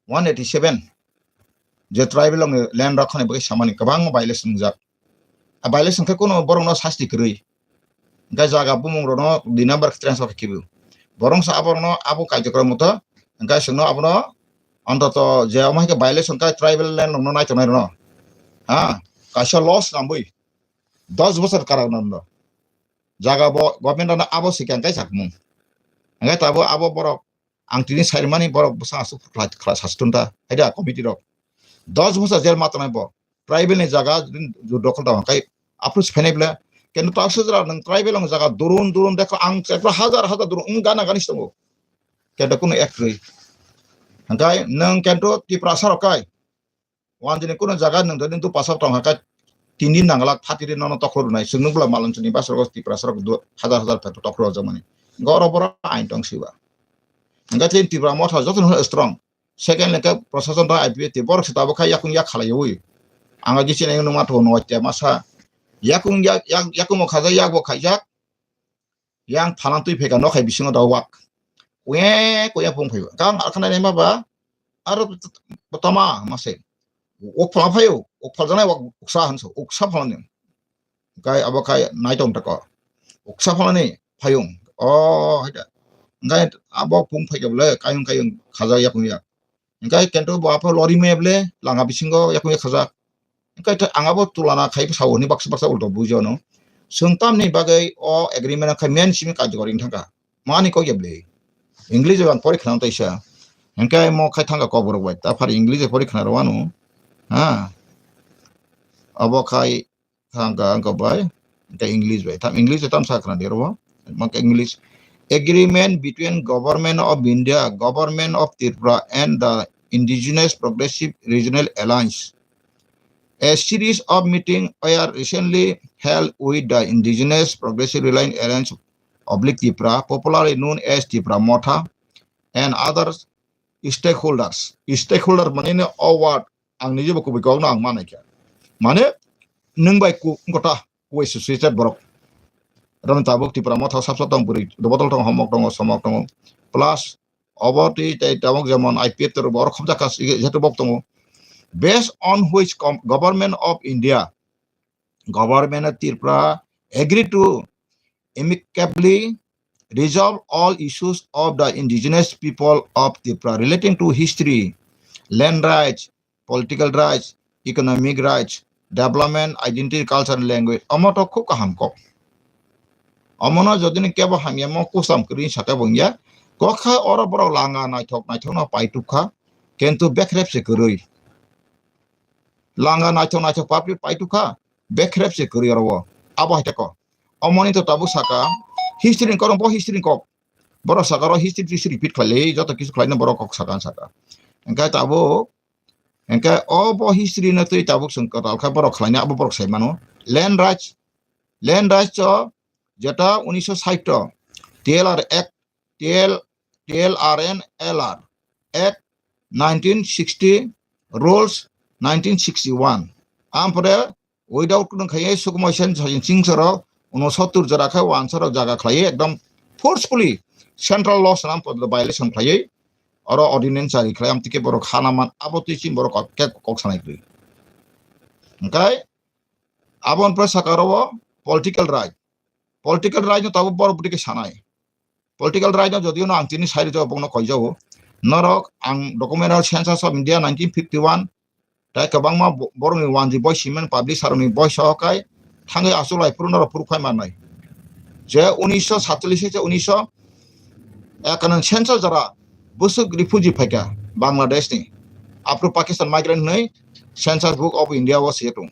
one eighty seven, je tribal rokni land rok khani bagwi samani kwbangma violation wngjak. A violation khe kuno borokno sasti kwrwi. Hingke jaga bumung rokno dui number khe transfer khe kibu. Borok sa aborokno abo kaijak rok muto, hingke chwngno abono ontoto je omo hai khe violation khe tribal land rokno naitongnai rokno. Ha, kaisa loss nambui. Dos bosor karak no no. Jaga bo government rokno abo sikang kai sakmung. Hingke tabo abo borok ang tini saimani borok bwsa aswk khwlai, khwlai sastung ta, haida committee rok. Dos bosor jail ma tongnai bo. Tribal ni jaga jodi dokhol ta hwnkhai approach phainai ble. Kendo ta sujra nwng tribal ni jaga durun durun dekho ang ekro hajar hajar durun wng gana gani tongo. Kendo kuno ek rwi. Hwnkhai nwng kendo Tiprasa rok kai. Wanjini kuno jaga nwng jodi tu pasap tong hwnkhai tin din nangla thati din nono tokhro rwnai. Chwng nukla malon chini bas rok Tiprasa rok du-, hajar hajar phato tokhro rwjakmani. Goro boro ain tong siba. Hwnkhai tini Tipra motha joto no strong. Second lengkhe prosason bai I P F T borok se tabuk khai yakung yak khalaiwi. Ang agi chini nungma tong no waitya masa. Yakung yak, yak, yakung mo khajak, yak bo khaijak. Yang phalang twi phaika nok hai bisingo da wak. Kuye, kuye pung phaiba. Kang alkhana nema ba, aro tama mase. Uk phala phayo, uk phala janai wak uksa hanso, uksa phalani. Kai abo kai nai tong tako. Uksa phalani phayung. O, haida. Ngai abo pung phaika bole, kayung kayung khaja yakung yak. Hingke kento bo apho lori me ble langa bisingo yakung yak khajak. Hingke ang abo tulana khai sao hwnwi baksa baksa ulto bujo no. Chwng tamni bagwi o agreement khai men simi karjokori wng thangkha. Mani kok ya ble. English ban pori khna taisa. Hingke mo khai thangkha kok borok bai. Ta phar English pori khna rwano. Ha. Abo khai Hangka, hangka bai, hangka English bai. Tam English tam sakna dero. Mangka English. Agreement between Government of India, Government of Tripura and the Indigenous Progressive Regional Alliance. A series of meetings were recently held with the Indigenous Progressive Regional Alliance oblique Tripura, popularly known as Tipra Motha, and other stakeholders. Stakeholder mane ne o word ang nije bo kubui kok no ang manai kha. Mane nwng bai ku gota ku associated borok. Rani tabuk Tipra Motha sabsa tong bwrwi, dobodol tong, homok tongo, somok tongo. Plus obo twi tei tabuk jemon I P F T rok borok khobjak kha, jehetu bok tongo. Based on which com-, Government of India, Government of Tripura agreed to amicably resolve all issues of the indigenous people of Tripura relating to history, land rights, political rights, economic rights, development, identity, culture, and language. Omo to khub kaham kok. Omono jodi ni kebo hamya mo kusam kwrwi saka bo wngya. Kok kha oro borok langa naithok naithok no paituk kha, kintu bekrep se kwrwi. Langa naithok naithok public paituk kha, bekrep se kwrwi oro o. Abo hai tako. Omoni to tabuk saka, history ni korong bo history ni kok. Borok saka oro history history repeat khlai lai, joto kisu khlai no borok kok saka saka. Hingke tabuk, hingke o bo history no twi tabuk chwng kwtal kha borok khlai no abo borok sai mano. Land rights, land rights o jeta unisho sait o T L R Act, T L, T L R and L R Act nineteen sixty, Rules nineteen sixty-one. Ampore without kuno khaiye sukumo sen sajin singsorok unosottur jora khe wansorok jaga khlaiye ekdom forcefully central law swnam poddo violation khlaiye oro ordinance jari khlai amtike borok hana man abo twi chini borok kok, kok, kok sanai kwrwi. Hingke aboni pore saka oro political right. Political right no tabuk borok bwtwi khe sanai. Political right no jodio no ang tini side o bokno koijago. Norok ang document o Census of India nineteen fifty-one, tai kwbangma bo-, borokni wanji boi simen publish sarokni boi soho kai thangwi achuk lai phuru norok phuru phai manai. Je unisho satchallis se unisho ekanong census jora bwswk refugee phaikha Bangladesh ni. Aphuru Pakistan migrant hwnwi Census Book of India o swi tongo.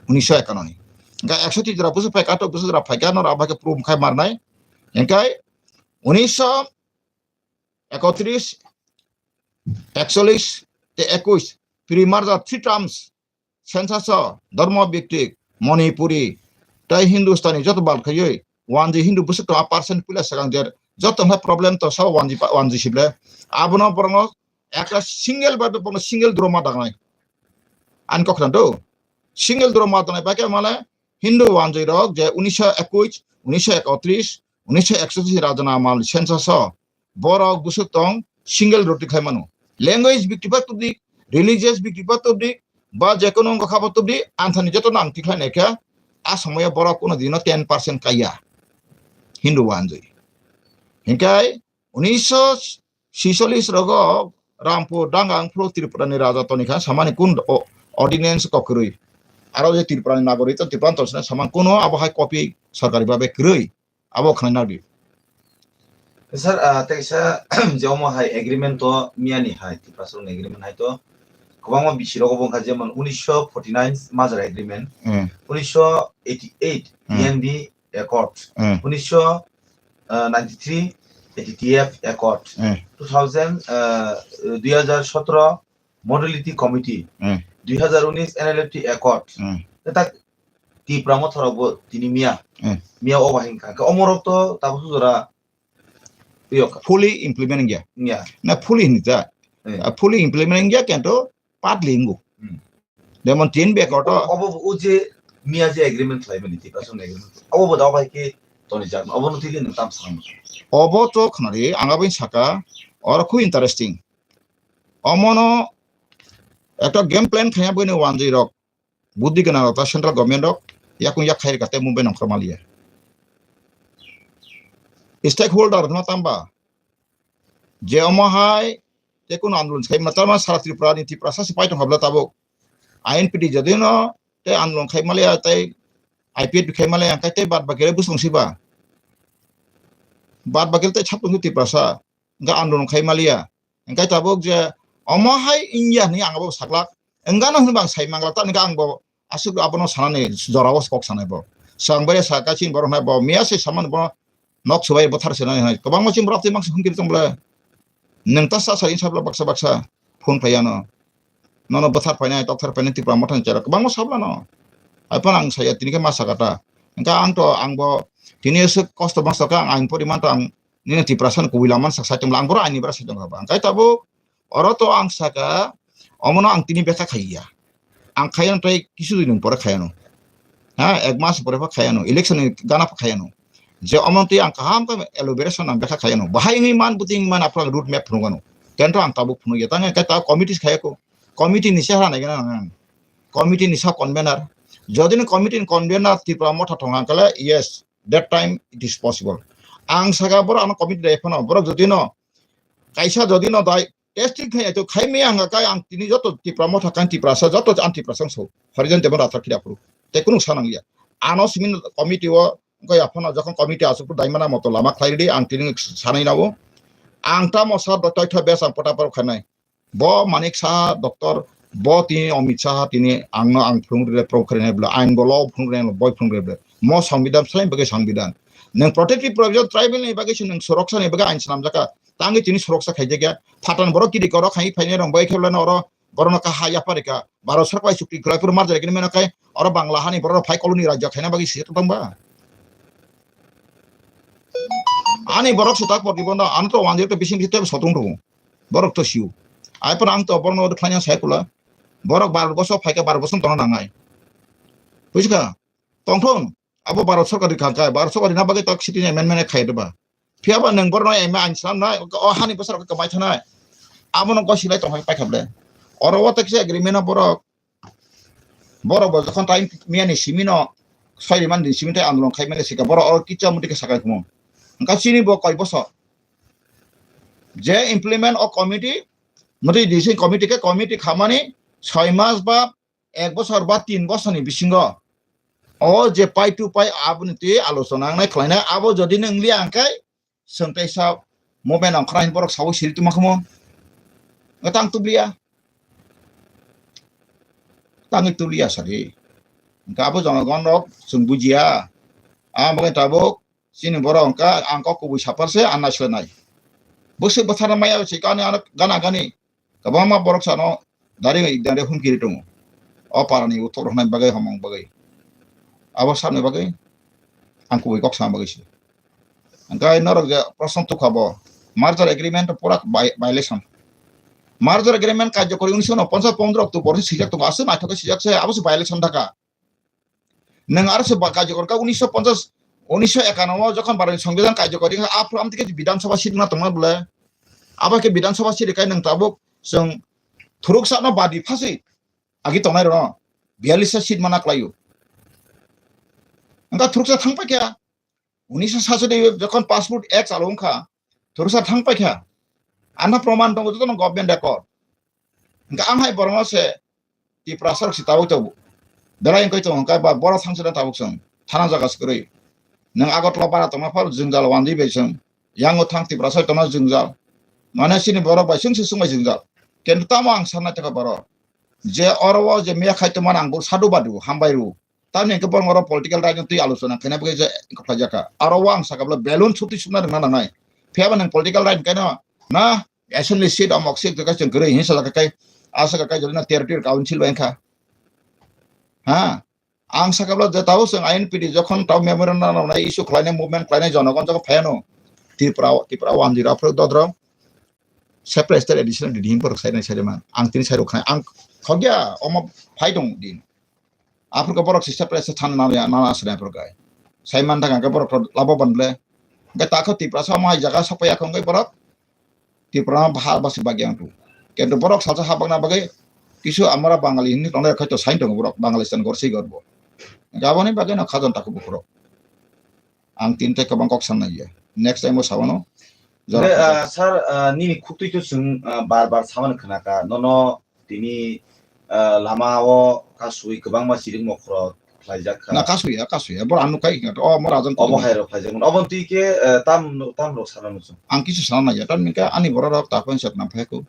Unisho ekanong ni. Hingke ekso twi jora bwswk phaikha, to bwswk jora phaikha, norok abo khe prove khai marnai. Hingke unisho ekotris, ekchollis tei ekwis, primarja three terms, census o, dhormo bhittik, Manipuri, tei Hindustani joto bal khaiwi, wanji Hindu bwswk tongma percent puila swkang jer, joto wngkha problem to sabo wanji pa-, wanji sible, abono borokno ekta single ba borokno single droma dagnai. Ani kok khna do. Single doro ma tongnai bai khe male Hindu wanjwi rok je unisho ekush, unisho ekotris, unisho eksotrish rajana amal census o borok bwswk tong single roti khlai mano. Language bikti pa tubdi, religious bikti pa tubdi, ba je kono wngkha pa tubdi, anthani joto nang tikhlai naikha, a somoyo borok kono dino ten percent kaiya Hindu wanjwi. Hinkai unisho sicholis rogo Rampur Dangang phuru Tripura ni raja tonikha samani kun o-, ordinance kok kwrwi. Aro je Tripura ni nagorik to Tripura tongsa samani kuno abo hai copy sarkari babe kwrwi. Abo khwnai nadi. Sir, ah, tei sa je omo hai agreement to miyani hai Tiprasa ni agreement hai to kwbangma bisi rogo bo wngkha jemon unisho forty nine Majra agreement, Hmm. unisho eighty eight Hmm. T N B accord, Hmm. unisho ninety three A T T F accord, Hmm. two thousand, ah, dui hazar sotro modality committee, Hmm. dui hazar unis N L F T accord. Hmm. Tei tak Tipra Motha rok bo tini miya, Hmm. miya o bahai wngkha. Khe omorok to tabuk sujora yok. Fully implement wngya. Wngya. Na fully hinwi ta. Hmm. Ah, fully implement wngya kento partly wngo. Hmm. Jemon tin bek oto. Obo bo o je miya je agreement khlai mani Tiprasa ni agreement. Obo bo da bahai khe toni jak. Obo no tili no tam sang. Obo to khnari ang aboni saka oro khu interesting. Omono ekta game plan khaya bwino wanjwi rok. Buddhi gana rok ta central government rok yakung yak khairi kate Mumbai nongkhor maliya. Stakeholder no tamba je omo hai te kuno andolon khai ma tama sara Tripura ni Tiprasa se pai tong habla tabuk I N P T jodi no te andolon khai maliya tai I P F T khai maliya kai te bad bakere busong siba bad bakere te chap tong Tiprasa ga andolon khai maliya. Engkai tabuk je omo hai India ni ang abo saklak. Engano hwnba ang sai mangla ta engka ang bo asuk abono sanani jora o kok sanai bo. Sang bai sa ka chin borok nai bo miya se saman bo nok subai bo thar senai hai. Kwbangma chin borok tei mangsa hungkir tong bole. Neng ta sa sa in sabla baksa baksa phone phai ano. Nono bwthar phainai, tokthar phainai Tipra Motha ni chera kwbangma sabla no. Hai phano ang saya tini khe ma saka ta. Engka ang to ang bo tini se kosto masa ka ang ain poriman to ang nini Tiprasa ni kubui lama sak sai tongla ang boro aini bara sai tongkha ba. Engkai tabuk oro to ang saka omono ang tini bekha khaiya. Ang khaiya tei kisu din pore khaiya no. Ha, ek mas pore pha khaiya no. Election ni gana pha khaiya no. Je omo twi ang kaham khe elaboration ang bekha khaiya no. Bahai wngwi man buti wngwi man aphuru road map phunuk ano. Kento ang tabuk phunuk ya. Tang engkai ta committee khaiya ko. Committee ni chehra nai gana ang. Committee ni sub convener. Jodi ni committee ni convener Tipra Motha thong ang kale, yes, that time it is possible. Ang saka borok ano committee dai phano, borok jodi no kaisa jodi no dai testing khai to khai me ang kai ang tini joto Tipra Motha kan Tiprasa joto an Tiprasa so. Horizon Devan Rathar khida phuru. Te kunu sanang ya. Ano simin committee o kai aphano jokhon committee asuk dai mana moto lama khlai di ang tini sanai nawo. Ang tamo sa do toi tho bes ang pota por khanai. Bo Manik Saha, Doctor, bo tini Amit Saha tini angno ang phunuk rwle pro kharinai bwle, ain bo lo phunuk rwle, boi phunuk rwle. Mo Sangbidan sai bagwi Sangbidan. Nwng protective provision tribal ni bagwi se nwng suroksani bagwi ain swnamjakha. Tangwi tini suroksa khaijakya. Phathan borok kiri korok hai phainai rong bai khe bwlano oro borokno kaha yapharikha. Baro sarok bai chukti khwlai phuru marjari kini meno khai oro Bangla hani borok phai koloni rajya khaina bagwi se tongba. Ani borok se tak porti bono ano to wanjak to bising bising sotung tongo. Borok to siu. Ai pora ang to borno khlaina sai kula. Borok bar bosor phaika bar bosor tongna nangai. Bujiga? Tongthong. Abo Bharat Sarkar ni khangkai, Bharat Sarkar ni bagwi tak sitting amendment khai deba. Phiya ba nwng borno M A ain slam nai, o hani bosor ka mai thanai. Abo no gosi lai tong hai paikha ble. Oro o tak se agreement no borok Borok bo jokhon time miyani simi no soi rimani din simi tei andolon khai mani sika borok oro kicha muti khe sakai kumo. Hwnkha chini bo koi bosor je implement o committee, muti dising committee khe committee khamani soi mas ba ek bosor ba tin bosor ni bisingo o je pai tu pai aboni twi alochona wngnai khlainai abo jodi nwngliya hwnkhe Chwng tei sa mobile nang khwrang borok sawi siri tongma khamu. Tang tubliya. Tangwi tubliya sadi. Hwnkha abo jonogon rok chwng bujiya. Ang bagwi tabuk chini borok hwnkha ang kok kubui sapar se ang naisolnai. Bwswk bwtharna maya se kani ano gana gani. Kwbangma borok sano dari dari humkiri tongo. O parani utok roknai bagwi homong bagwi. Abo sakni bagwi ang kubui kok sama bagwi se. Hwnkhe norok je proshno tukha bo merger agreement pura vi-, violation. Merger agreement karjokori unisho unoponchas pondro October se swijak tongo, aswk naithok khe swijak se, abo se violation thaka. Nwng aro se ba karjokor kha unisho ponchas, unisho ekanno o jokhon Bharatni Songbidan karjokori wngkha, aphuru amtwi khe Bidhan Sabha seat wngna tongma bwle. Abo khe Bidhan Sabha seat rwkha nwng tabuk chwng thuruksa no badi phaswi agi tongnai rwno biyallis ta seat mana kwlaio. Wngkha thuruksa thang paikha. Unisho sachodi jokhon passport act chalo wngkha, thursa thang paikha. Ano proman tongo jotono government record. Hingke ang hai borokno se Tiprasa rok se tabuk tabuk. Belai wngkhe tongo hingke ba borok thangsa da tabuk chwng. Thana jaga se kwrwi. Nwng Agartala bara tongma phar jwngjal wandi bai chwng. Yango thang Tiprasa tongma jwngjal. Mane chini borok bai chwng se chwng bai jwngjal. Kintu tamo ang sanna teka borok. Je oro o je miya khai tongmani ang bo sadu badu, hambai rw. Tamni hingke borok oro political right no twi alochona khaina bagwi je khlaijak kha. Aro o ang sakha bwle balloon sotwi sukna rwna nangnai. Phiya ba nwng political right hingke no na assembly seat omok seat hingke chwng kwrwi hinwi sajak kha kai, aswk kha kai jodi na territorial council bai wngkha. Ha? Ang sakha bwle je tabuk chwng I N P T jokhon tabuk memorandum rwnai issue khlainai movement khlainai jonogon jokhon phaiano Tripura, Tripura one zero aphuru dodro separate state additional didi himborok sainai saima ang tini sairok khnai ang khogya omo phai tong din. Aphuru khe borok sisa press than na ya na asle aphuru kai. Sai man thang khe borok labo ban ble. Hingke takho Tiprasa omo hai jaga sokpai ya khongoi borok. Tiprasa bahar basi bagi ang tu. Kintu borok salsa habak na bagwi kisu amara Bangali hinwi tongnai khai to sain tongo borok Bangali stan gorsi gorbo. Gaboni bagwi no khajon takho bukhurok. Ang tin tai kwbang kok sanna ya. Next time o sabano. Hingke, ah, sir, ah, nini khuktwi to chwng, ah, bar bar samani khnaka. Nono tini, ah, lama o kasui kwbangma chiring mokhoro khlaijak kha. Na kasui ya, kasui ya. Bor anu kai kha. O mo rajan obo hai rok khlaijak. Obo twi ke, ah, tam, tam rok sana muchung. Ang kisu sana ya. Tan mika ani borok rok ta phone set na phai ko.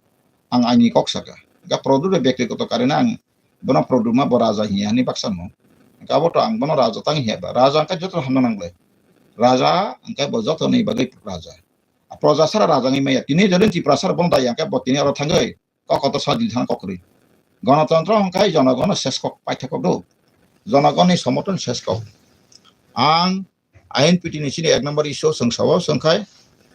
Ang ani kok saka. Ga product de bekti koto karena ang bono product ma bo raja hiya ni baksa mo. Ga bo to ang bono raja tang hiya ba. Raja ang ka joto hamna nang le. Raja ang ka bo joto ni bagwi raja. A proja sara raja ngi maya. Tini jodin Tiprasa bono dai ang ka bo tini aro thangoi. Kok kotor sa dil thang kok ri. Ganatantro ang kai jonogon ses kok paithak kok do. Jonogon ni somoton ses kok. Ang I N P T ni chini ek number issue o chwng sao, chwng khai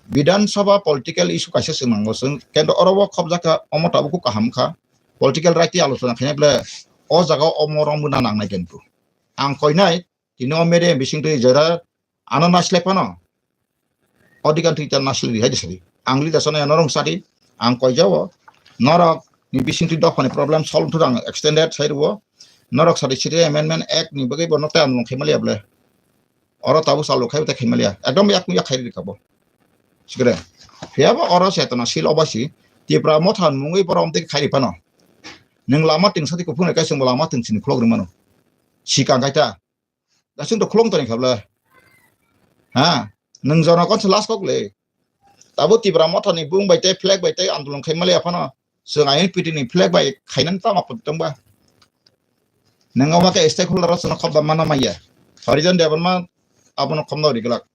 Bidhan Sabha political issue kaisa chwng nango, chwng kendo oro o khobjak kha, omo tabuk kok kaham kha, political right tei alochona khainai ble o jaga o omo rong bwna nangnai kento. Ang koinai tini o media bising twi jora ano naisle phano odhikar twi ta naisle di hai de sadi. Ang leader sana norong sadi, ang koijao norok ni bising twi dophani problem solve thwrang extended sai rwo. Norok sadi sidi amendment act ni bagwi bo norok tei andolon khaimaliya ble. Oro tabuk chalo khai tei khaimaliya. Ekdom yak yak khai rikha bo. Sikre. Phiya bo oro chetona sil obasi Tipra motha mungwi borok omtwi khai ri phano. Nwng lama twngsa twi kuphung nai kaising bo lama twngsini khulok ri mano. Sikang kai ta. Dasing to khulong toni khabla. Ha? Nwng jono kon last kok le. Tabo Tipra motha ni bung bai tei flag bai tei andolon khaimaliya phano. Chwng I N P T ni flag bai khainan tama putong ba. Nwng omo khe stakeholder rok chwngno khobda mana manya. Harijan Debbarma abono khobna ri glak.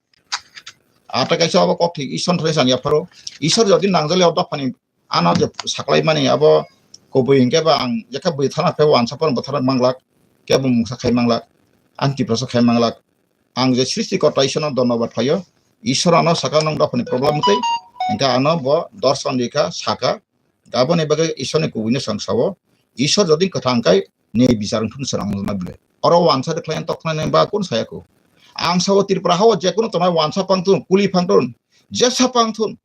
Ata kaisa obo kok thik Isor thani sani apharo. Isor jodi nangjali o dophani ano je saklai mani abo kubui hinkhe ba ang jekha bui thana phe wansa phano bwthana manglak. Kebo mungsa khai manglak. Ang Tiprasa khai manglak. Ang je srishti korta Isorno dhonnobad phaio. Isor ano saka nwng dophani problem tei. Hinkhe ano bo dorson rikha saka. Aboni bagwi Isorni kubuino chwng sao, Isor jodi kwthang khe nini bichar wngthun swnamna bwle. Oro wansa de khlai toknai ba kun saya ko. Ang sao Tripura hao je kunu tongnai wansa pangthun, kuli pangthun, jesa pangthun,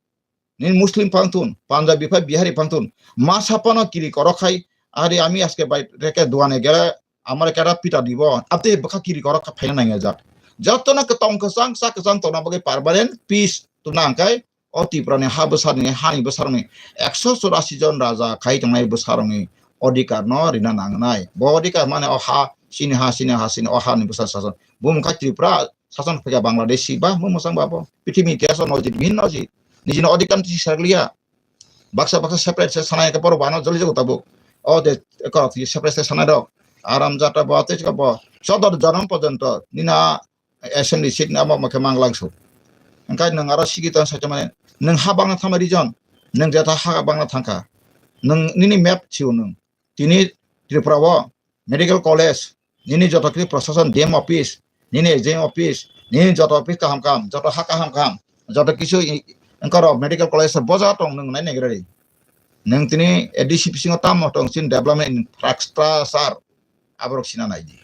nini Muslim pangthun, Punjabi pha Bihari pangthun, ma sapano kiri korok khai, ari ami aske bai reke duane gele amar kera pita dibo, ate bwkha kiri korok kha phaina nangya jak. Jotono kwtong kwchang, sa kwchang tongna bagwi permanent peace tubna hwnkhe o Tripura ni ha bwsarni, hani bwsarokni ekso churasi jon raja khai tongnai bwsarokni odhikar no rina nangnai. Bo odhikar mane o ha, sini ha, sini ha, sini o ha ni bwsar sason. Bumung kha Tripura sason phaikha Bangladeshi ba, bumung mwchang ba bo. Pithibini itihas o nojit, bini nojit. Nijini odhikar ni sakliya. Baksa baksa separate se sanai khe borok bo ano joli jago tabuk. O de ko separate se sanai rok. Aram jata bo tei bo. Sodor jonom porjonto nina assembly seat ni amo mokhe manglak su. Hingkhe nwng aro sigi tong sacha mane, nwng ha bangna thangma region, nwng jeta ha bangna thangkha. Nwng nini map sio nwng. Tini Tripura o medical college, nini joto kri prosason D M office, nini S D M office, nini joto office kaham kaham, joto ha kaham kaham, joto kisu i-, wngkha rok medical college boja tong nwng nai naigrari. Nwng tini A D C bisingo tamo tong chini development infrastructure aborok sina nai di.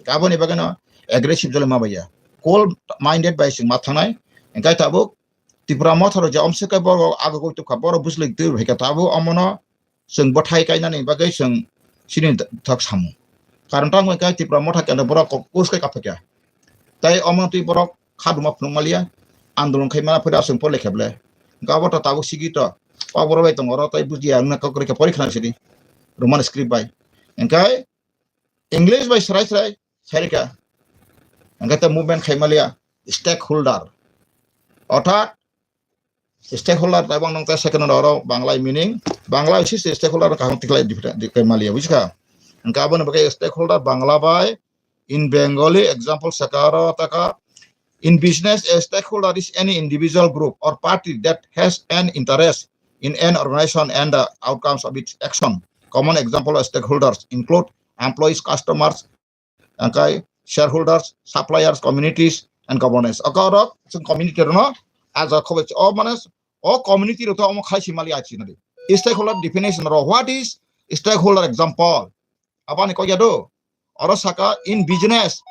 Aboni bagwi no aggressive jole ma baiya. Cold minded bai chwng ma thangnai. Engkai tabuk Tipra Motha rok je omswk khe borok agogoi tubkha, borok bwswlwi twi hai khe tabuk omono chwng bwthai kainani bagwi chwng chini thok samu. Karon tamo khe Tipra Motha khe borok kus kai kapha kya. Tai omo twi borok kha duma phunuk maliya, andolon khai mana phira chwng pole kheble. Gabo to tabuk sigi to, o borok bai tongo oro tai bujiya wngna kok rikha pori khna sidi. Roman script bai. Engkai English bai srai srai, srai kha. Engkai ta movement khai maliya, stakeholder. Orthat, stakeholder tai bang nang ta second oro Bangla meaning, Bangla isi stakeholder kaham tiklai different, kai maliya, bujikha? Engkai aboni bagwi stakeholder Bangla bai, in Bengali, example, sakaro taka, in business, a stakeholder is any individual group or party that has an interest in an organization and the outcomes of its action. Common example of stakeholders include employees, customers, engkai shareholders, suppliers, communities, and governance. Aka rok chwng community rokno aja khobai o mane o community rok to omo khai simali achi nadi. Stakeholder definition ro, what is stakeholder example? Abani kok ya do? Oro saka in business,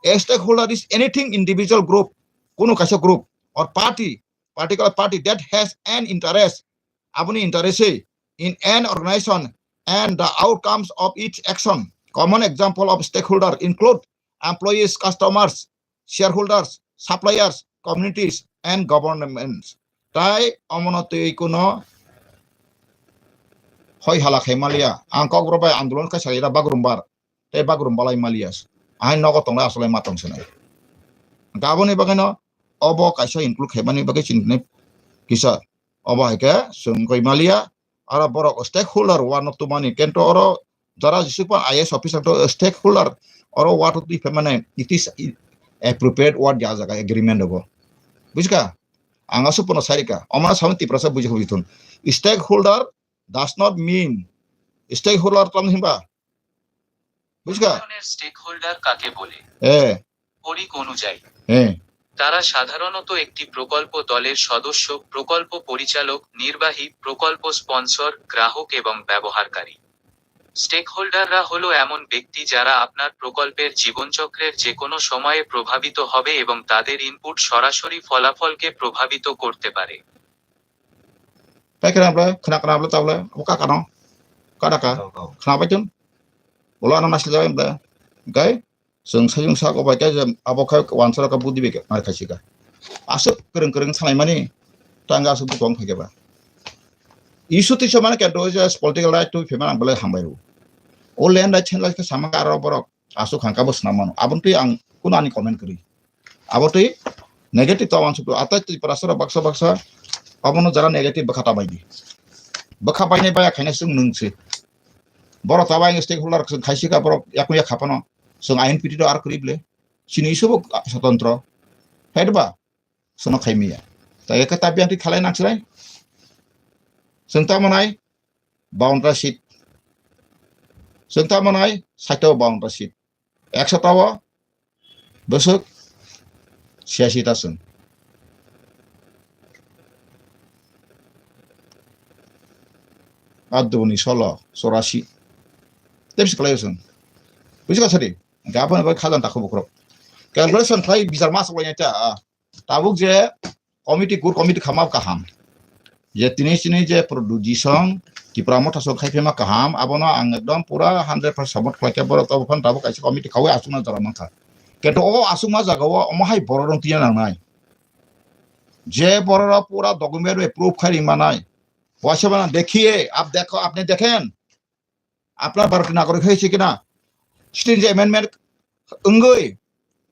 a stakeholder is anything individual group, kunu kaisa group or party, particular party that has an interest, aboni interest se in an organization and the outcomes of its action. Common example of stakeholder include employees, customers, shareholders, suppliers, communities, and governments. Tai omono twi kuno hoi hala khai maliya. Ang kokborok bai andolon khai salira bagrum bar. Tei bagrum balai maliya. Ahai nogo tonglai asolai ma tong sinai. Gaboni bagwi no obo kaisa include khaimani bagwi chini kisa. Obo hai khe chwng koi maliya. Aro borok stakeholder wano tumani kento oro jara jisukma I A S officer to stakeholder oro wato twi phaimani it is appropriate word ya jaga agreement rogo. Bujka? Ang asuk pono sarika. Omana sawi Tiprasa buji hubi thun. Stakeholder does not mean stakeholder tong himba. Bujka? ধরনের স্টেকহোল্ডার কাকে বলে? Eh, পরিক অনুযায়ী eh. তারা সাধারণত একটি প্রকল্প দলের সদস্য, প্রকল্প পরিচালক, নির্বাহী, প্রকল্প স্পন্সর, গ্রাহক এবং ব্যবহারকারী। স্টেকহোল্ডাররা হলো এমন ব্যক্তি যারা আপনার প্রকল্পের জীবনচক্রের যে কোনো সময়ে প্রভাবিত হবে এবং তাদের ইনপুট সরাসরি ফলাফলকে প্রভাবিত করতে পারে। Pai khna bla, khna khna bla tabla, o ka kano. Kada ka. Khna bai tun. Bolo ano nasli jabai bla. Gai. Chwng sai chwng sak obai khe je abo khe wansara ka budi beke mar khaisi ka. Aswk kwrwng kwrwng sanai mani tanga aswk bukong phai khe ba. Isu tisa mani kento je political right to phema ang belai hambai ru. O land right chen lai khe sama ka aro borok aswk hangka bo swnam mano. Abon twi ang kuno ani comment kwrwi. Abo twi negative to wansuk to atai twi parasara baksa baksa abono jara negative bwkha ta bai di. Bwkha bainai baya khaina chwng nwng se. Borok ta bai stakeholder khaisi ka borok yakung yak khapano. Chwng ain piti to ar kwrwi ble. Chini isu bo sotantro. Hai ba? Sono khai miya. Ta eka ta biang ti khalai nang chwrai. Chwng ta manai boundary seat. Chwng ta manai saito boundary seat. Ekso ta o bwswk siyasi ta chwng. Adoni solo chorasi. Tepsi khlai chwng. Buji ka sari. Gabon bai khajan ta khubukrok. Calculation khlai bijar mas lai ta. Tabuk je committee, core committee khama kaham. Je tini chini je production Tipra Motha song khai phema kaham, abono ang ekdom pura hundred percent support khlai khe borok tabuk phan tabuk kaisa committee khawi aswkna jora mankha. Kento o aswkma jaga o omo hai borok rong tiya nangnai. Je borok rok pura document bai proof khai ri manai. Waisa bana dekhiye, ap dekho, apne dekhen. Apnar Bharatiya nagorik hoyesi kina? Citizen amendment wngwi,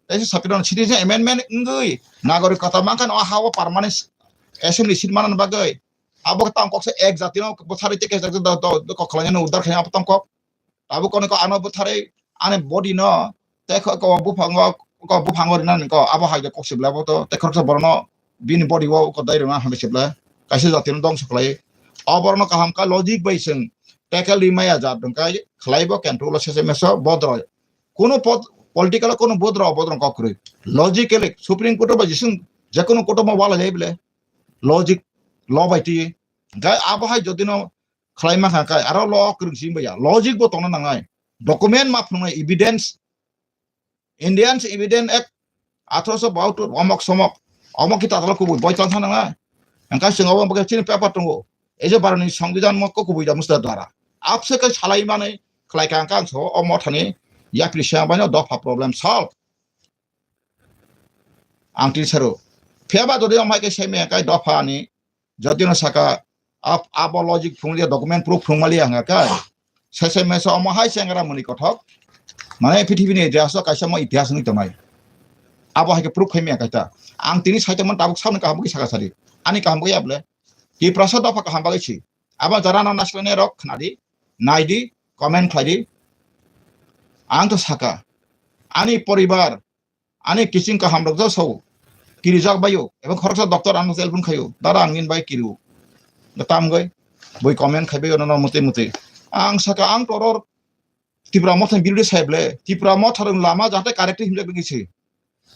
teisa sapi rok citizen amendment wngwi nagorik kota mankha no ha o permanent assembly seat manani bagwi. Abo tang kok se ek jati no bwtharwi tei kok khlainani udar khaina abo tang kok. Abo kono ko ano bwtharwi ani body no tei kho ko buphango ko buphango rinani ko abo hai kok se bwlai bo to tei khoroksa borok no bini body o ko dai rwna hambai se bwlai kaisa jati no dongso khlai. O borok no kaham kha logic bai chwng tackle ri maya jat wngkha khlai bo kentho ulo sese meso bodro. Kuno pod-, political kuno bodro bodro kok kwrwi. Logically Supreme Court ba jisung jekono koto ma wala lei bwle. Logic law bai twi. Gai abo hai jodi no khlai ma kha kai, aro lo kwrwng simi baya, logic bo tongna nangnai, document ma phunuknai, evidence, Indians Evidence Act, atharoso bahatur, omok somok, omok kita talo kubui boi tong thang nangnai. Engka sing obo bokhe chini paper tongo, ei je Bharatni Songbidan mo ko kubui da musda dara. Apse kai salai mani khlai kha, engka ang so o mothani yapri siya baino dopha problem solve. Ang tin sero. Phiya ba jodi amhai ke semi kai dopha ni, jodi no saka ap-, abo logic phung dia, document proof phung mali ang kai. Sai sai mesa omo hai sengra muni kothok. Mane prithibi ni itihas o kaisa mo itihas ni tonai. Abo hai ke proof khai me kaita. Ang tini sai tongman tabuk sabni kaham ki saka sari. Ani kaham ki able. Tiprasa dopha kaham bagwi si. Abo jara no naslene rok khnadi, naidi, comment khlaidi. Ang to saka. Ani poribar, ani kiching kaham rok joso kirijak baio, ebong khoroksa doctor ano telephone khaio, "Dada, ang nini bai kirio." Da tam goi, boi comment khai baio nono muti muti. Ang saka ang toror Tipra Motha birdi saible, Tipra Motha rok lama jate correct himjak ngi si.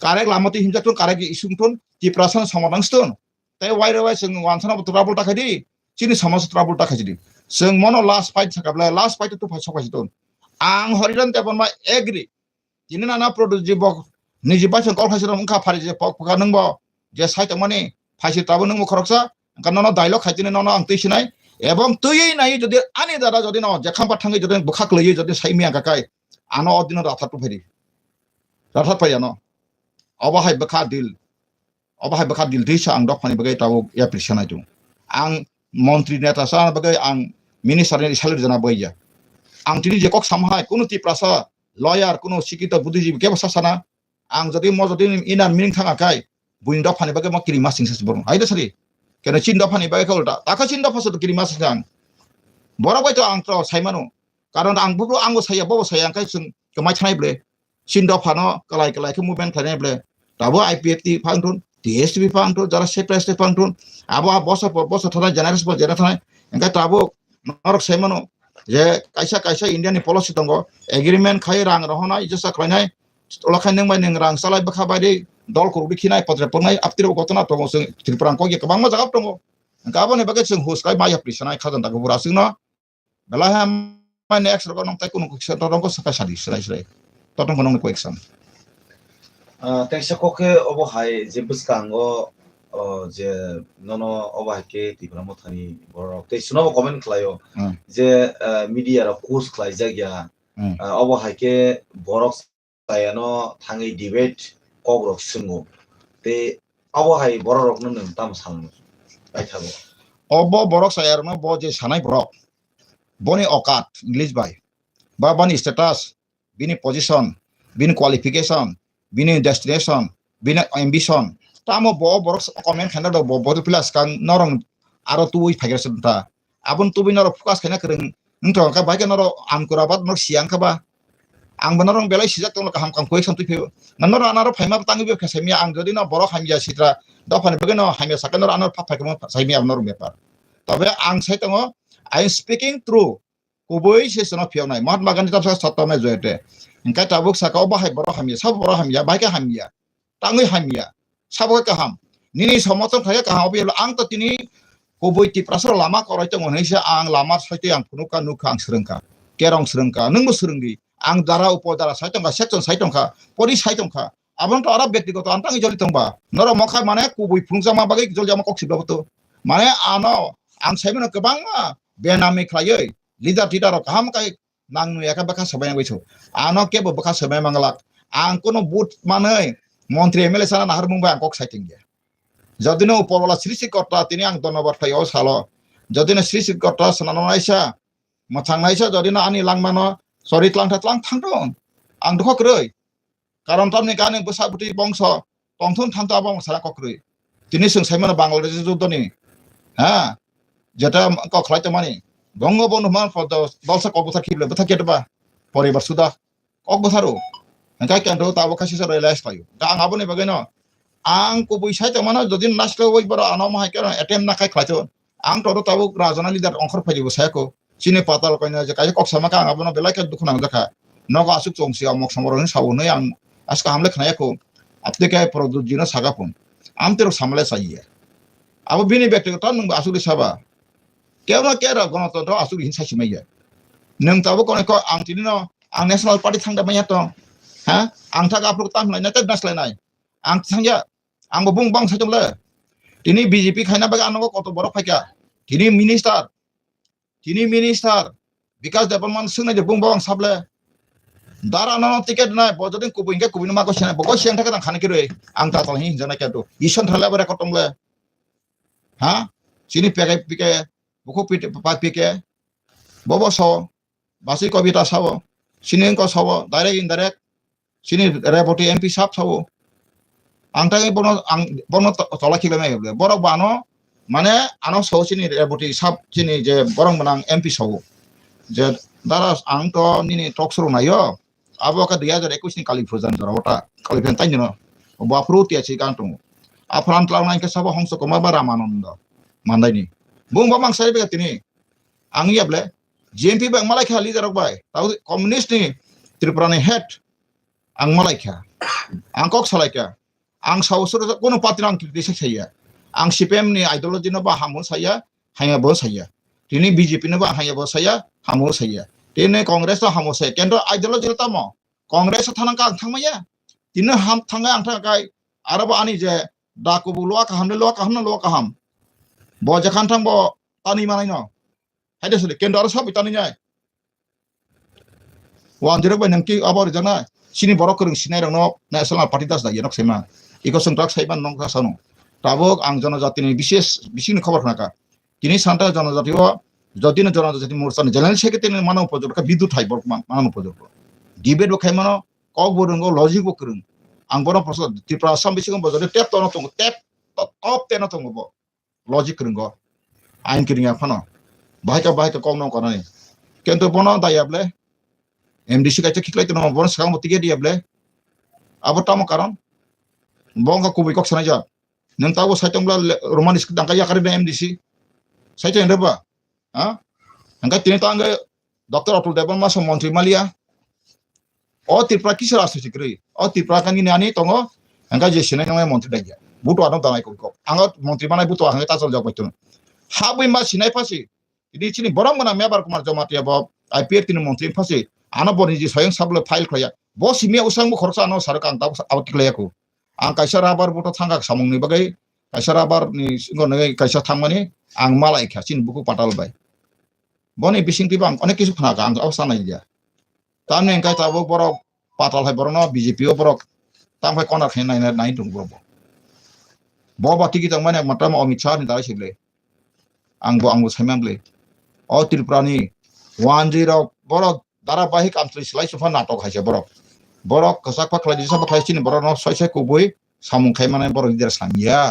Correct lama ti himjak ton, correct isung ton, Tipra san somadang ston. Tei waire wai chwng wansana bo trouble ta khaidi, chini samaj trouble ta khaidi. Chwng mono last fight sakable, last fight to phai sok phai ton. Ang Hariran Debbarma agree. Tini nana produce ji bok niji bai chwng kol khaisi rok wngkha phari je pok phuka nwng bo je sai tongmani phaisi tabo nwng bo khoroksa wngkha nono dialogue khai tini nono ang twi sinai ebong twiwi nai jodi ani dada jodi no jekham pa thangwi jodi bwkha kwlaiwi jodi sai mi ang kakai ano o dino ratha tu phari ratha phai ano obo hai bwkha deal. Obo hai bwkha dil disa ang dophani bagwi tabuk appreciate nai tongo. Ang montri neta sana bagwi ang minister ni salary jana bagwi ya. Ang tini je kok sama hai kunu Tiprasa lawyer kunu sikito buddhijib kebo sa sana ang jodi mo jodi inner meaning thanga kai buini dophani bagwi mo kiri masing ses borong. Hai da sari. Kena chin dophani bagwi khe ulta. Takha chin dopha se to kiri masing ang. Borok bai to ang to saimano. Karon ang bubo ang bo saya, bo bo saya, ang kai chwng kwmai thanai ble. Chin dophano kalai kalai khe movement khlainai ble. Tabo I P F T phang thun, T S T P phang thun, jara separatist phang thun. Abo a bosa por bosa thanai, generation por generation thanai. Engkai tabo norok sai mano je kaisa kaisa India ni policy tongo, agreement khai rang rohonai, jesa khlainai. Ola khai nang bai nang rang chalai bwkha bai de dol kuruk de khinai, potre pongnai, aptiro gotona tongo chwng Tripura kok ye kwbangma jaga tongo. Engka aboni bagwi chwng hus kai maya pri sanai khajanta kubura chwngno. Belai ha mai next rogo nong tai kunu kisa to rongko saka sadi srai srai. To tong kono ko exam. Ah, tei sa kok khe obo hai je bwskango, oh, je nono obo hai khe Tipra Mothani borok tei chwngno bo comment khlaio Hmm. je, ah, media rok kus khlaijak ya. Hmm. Ah, obo hai khe borok sayano thangwi debate kok rok swngo. Tei abo hai borok rokno nwng tamo salno paithago. Obo borok sayarokno bo je sanai borok, boni okat, English bai, ba bani status, bini position, bini qualification, bini destination, bini ambition, tamo bo borok comment khaina do bo bodo pila skang norong aro tubui phaigra swnta. Aboni tubui norok focus khaina kwrwng wngtong kha, bai khe norok ankura ba norok siya wngkha ba. Ang bo norok belai sijak tonglo kaham kaham koi sam twi phaibo. Na norok anaro phaima tangwi bo khe saimya ang jodi no borok hamya sitra dophani bagwi no hamya sakhe norok anaro phap phaikhe saimya norok bepar. Tobe ang sai tongo, I am speaking true. Kubui se sono phiyoknai. Mahatma Gandhi tamsa satta me joyate. Hingkai tabuk saka o bahai borok hamya, sabo borok hamya, bai khe hamya. Tangwi hamya, sabo khe kaham. Nini somotong khlai khe kaham, obo ang to tini kubui Tiprasa lama korai tongo hinwi se ang lama saitwi ang phunukha, nukha, ang swrwngkha. Kerong swrwngkha, nwngbo swrwngdi. Ang dara upo dara sai tongkha, section sai tongkha, pori sai tongkha. Abono to aro bektigoto ang tangwi joli tongba. Norok mokha mane kubui phunukjakma bagwi joljakma kok sibla boto. Mane ano ang saimano kwbangma benami khlaiwi leader teader rok kaham kai nang nuya khe bwkha swbai wngwi tho. Ano kebo bwkha swbai manglak. Ang kuno vote manwi montri M L A sana naharmung bai ang kok saiting ya. Jodino upor wala Srishti Kotta tini ang dhonnobad khlai o salo. Jodino Srishti Kotta swnano naisa, mwthang naisa, jodino ani langmano sori tlang tha tlang thang thung. Ang dukho kwrwi. Karon tamni gani bwsa bwtwi bongso tongthun thanto abo ang sana kokrwi. Tini chwng saimano Bangladesh judoni, ha, jeta kok khlai tongmani, bongo bono hwnma photo dolsa kok bwthar khible bwthar khe ba poribar suda kok bwtharo. Hingkai kendo tabo khaisisa realize khlaio. Da ang aboni bagwino ang kubui sai tongmano jodi naisle oi boro ano mohai khe attempt nakhai khlaito. Ang toro tabuk rajana leader ongkhor phaidi bo saya ko. Chini patal koina je kaisa kok sama kha ang abono belai khe dukhu nang jakha. Nogo asuk chong si amok somoro hin sao nei ang aska hamle khnaya ko. Apte khe Pradyut jino saga phun. Amte rok samle chaiya. Abo bini bektigoto nwng asuk di saba. Kebo no kera gonotontro asuk hin saisi maya. Nwng tabuk kono ko ang tini no ang National Party thangda maya tong. Ha? Ang thak aphuru tam lai na tab nas lai nai. Ang thangya. Ang bo bung bang sajong le. Tini B J P khaina bagwi ano koto borok phaikha. Tini minister. Tini minister. Bikas Debbarma swngnai de bung bang sable. Dara no ticket nai bo jodin kubui hingke kubui no ma ko sena bo ko sena thaka tang khani kiroi. Ang ta tol hin jana kya do. Ison thale bare kotom le. Ha? Sini peke peke. Buku pite pa peke. Bobo so. Basi kobita sabo. Sini ko sabo. Direct indirect. Sini Reboti M P sab sabo. Ang tangwi bono ang bono to-, tola khilai nai le. Borok bo ano mane ano so sini Reboti sab sini je borok manang M P so. Je dara ang to nini talk show nayo. Abo ka dui hajar ekwis ni Kali Puja ni jora ota Kali Puja ni taini no. Bo aphuru tiya si gang tongo. Aphran tlang nai ke sabo Hongso Kumar ba Ramananda mandaini. Bung ba mang sai be tini. Ang yable G M P bang malai kha leader rok bai. Tau communist ni Tripura ni head. Ang malai kha. Ang kok salai kha. Ang sao suru kono party no ang criticise saya. Ang C P M ni ideology no ba hamo saya, haya bo saya. Tini B J P no ba haya bo saya, hamo saya. Tini Congress no hamo saya. Kendro ideology no tamo. Congress o thanang ka ang thangmaya. Tini ham thangka ang thangkai. Aro bo ani je daku bo lua kaham le lua kaham no lua kaham. Bo je khan thang bo tani manai no. Haide sule kendro aro sabi tani nyai. Wan jirok bai nangki abo rijana sini borok kwrwng sinai rokno national party das da yenok sema. Iko songkrak saiban nong ka sano. Tabuk ang jonojatini bises bisingni khobor khnaka. Tini santa jonojatio jodino jonojati morchani general secretary mano upojok ka bidu thai borok man-, mano upojok. Debate bo khaimano kok bo rwngo logic bo kwrwng. Ang bono proso Tripura Assam bisingo bo jodi tep tono tongo tep to-, top ten o tongo bo. Logic kwrwngo. Ain kwrwngya phano. Bahai ka bahai ka kok no kanani. Kento bono dayable. M D C kaisa khiklai tono bono swkang bo ticket diyable. Abo tamo karon. Bo wngkha kubui kok sanai jak. Nwng tabo saitongbla le-, Roman script angka yakari na M D C. Saitong reba. Ha? Angka tini tangke Doctor Atul Debbarma so montri malia. O Tripura kisa rajniti kwrwi. O Tripura kani nani tongo. Angka je sinai nang montri dagya. Buto ano danai kok kok. Anga montri manai buto angka tasol jok baitun. Habwi ma sinai phasi. Ini chini borok mwnang Mebar Kumar Jamatia bo I P F T ni montri phasi. Ano bo niji soyang sablo file khlaiya. Bo simia usang bo khoroksa ano sarok ang tabo abo tiklaiya ko. Ang kaisa rubber buto thangka samung ni bagwi. Kaisa rubber ni singo nangwi kaisa thangmani ang malai kha chini buku patal bai. Boni bising tiba ang onek kisu khna kha ang abo sanai ya. Tamni hwnkhe tabuk borok patal hai borokno B J P o borok tamo hai corner khe nai, nai, nai tongo borok bo. Bo ba tiki tongmani ekmatro Amit Shah ni dalai se ble. Ang bo, ang bo saiman ble. O Tripura ni wanjwi rok borok dara bahik amtwi slai sopha natok hai se borok. Borok kwchak pa khlai, disa pa khlai chini borok no soi soi kubui samung khai mane borok leader slam ya.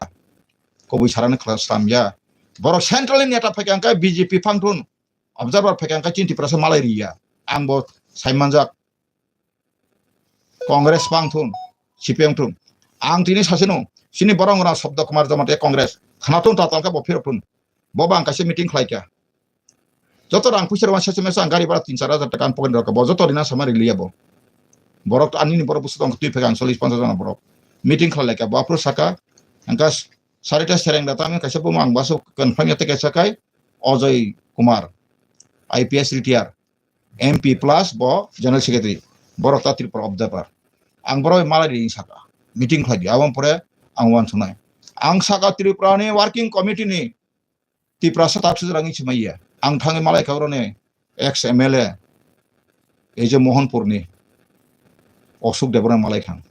Kubui sarani khlai slam ya. Borok central ni neta phai kha B J P phang thun. Observer phai kha chini Tripura se malai ri ya. Ang bo saimanjak. Congress pang thun, C P M thun. Ang tini sasino, sini borong rang Sabda Kumar Jamatia Congress. Khana thun ta tangka bo phirok thun. Bo bang kaisa meeting khlai kha. Joto rang puisa rang sese mesa ang gari bara tin char hajar taka ang pocket rok bo joto rina sama riliya bo. Borok to ani ni borok busu tong twi phega ang chollish ponchash jona borok. Meeting khlai kha bo aphuru saka angka sarita sereng da tami kaisa bo ang basu confirm ya teke sakai Ajay Kumar I P S retire. M P plus bo General Secretary, borok ta Tripura observer. Ang borok malai ri saka, meeting khlai di, aboni pore ang uansuknai. Ang saka Tripura ni working committee ni Tiprasa ta sujrang si maya. Ang thangwi malai kha oro ni ex M L A, ei je Mohanpur ni Ashok Debbarma malai thang.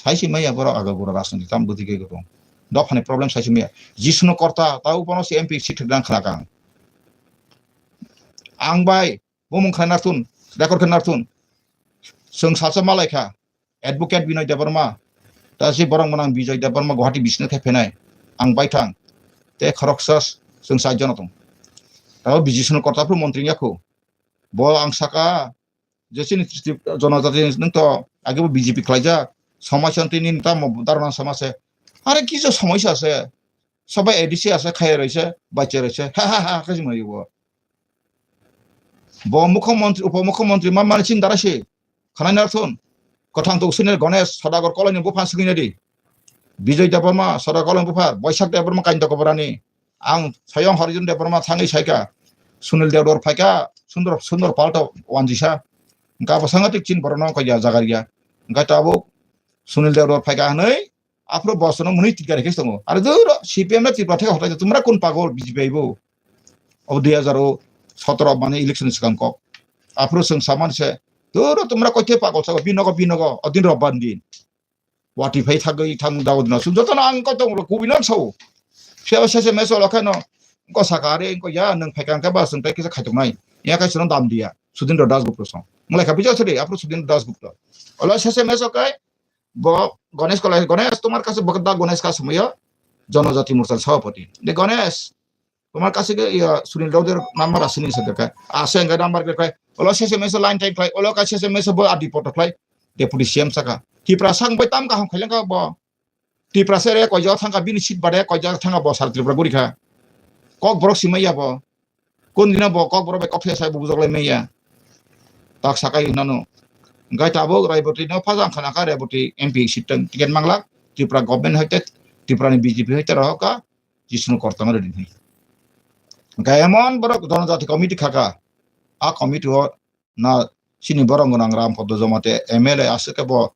Saisi maya borok aga bura rajniti tam bwtwi khe tong. Dophani problem saisi maya. Jisnu Korta ta upono si M P si thwk dang khna kang. Ang bai bumung khe narthun, record khe narthun. Chwng salsa malai kha, Advocate Binoy Debbarma, ta si borok mwnang Bijoy Debbarma Guwahati bisne thai phenai, ang bai thang. Te khoroksa chwng sai jona tong. Tabo B J C no korta phuru montri yakhu. Bo ang saka, je chini Trip-, jonojati nwng to, age bo B J P khlaijak. Somaj shanti ni ta mo darna somaj se. Are ki je somaj se. Sobai A D C ase, khai roi se, baiche roi se. Ha, ha, ha, ha, kaji mai bo. Bo mukhyamantri, upomukhyamantri ma mani chin dara se. Khanai nar thun. Kwthang tok sini Ganesh, Sodagar koloni bupha swngwi nadi. Bijoy Debbarma, Sodagar koloni bupha, Boisak Debbarma kain toko borani. Ang Soyong Harijan Debbarma thangwi saikha, Sunil Debdor phaikha, Sundor, Sundor Palto wanjisa. Hwnkhe abo sangatik chin borokno wngkha ya jaga riya. Hwnkhe tabuk Sunil Debdor phaikha hwnwi, aphuru bosono mwnwi tikari khe tongo. Are duro C P M na Tripura theka hotai tumra kun pagol B J P bo. Abo dui hazar sotoro mane election swkang kok. Aphuru chwng samani se, duro tumra koithe pagol sago, binogo, binogo, odin robban din. Wati phai thagwi thang dago dino. Sum jotono ang koitong kubino sao. Phiya sese meso lo khaino. Ko sakare ko ya nang phai kang ka ba sung tai kisa khaitok nai. Ya kai sono dam dia. Sudin Das Gupta song. Mulai kha bijak sudi, aphuru Sudin Das Gupta. Olo sese meso kai, bo Ganesh Kolai, Ganesh, tomar kache bokda Ganesh ka sumaya, Jonojati Morcha Sabhapati. De Ganesh, tomar kache ke iya Sunil Debdor number asini sa kaka. Ase enga number ke kai. Olo sese meso line time kai. Olo ka sese meso bo adi poto kai. Deputy C M saka. Tipra sang bai tam kaham khaileng ka bo. Tipra sere koijak thangka bini seat bade koijak thangka bo sar Tripura guri kha. Kok borok simaya bo. Kun dina bo kok borok bai kok thesai bo bujok lai maya. Tak sakai hinano. Gai tabuk Raiboti no phajang khana ka Raiboti M P seat tang ticket manglak. Tripura government hoite, Tripura ni B J P hoite rohoka. Jisnu kortama redi ni. Gai emon borok Jonojati committee khaka. A committee o na chini borok gwnang Ram Poddo Jomati M L A aswk khe bo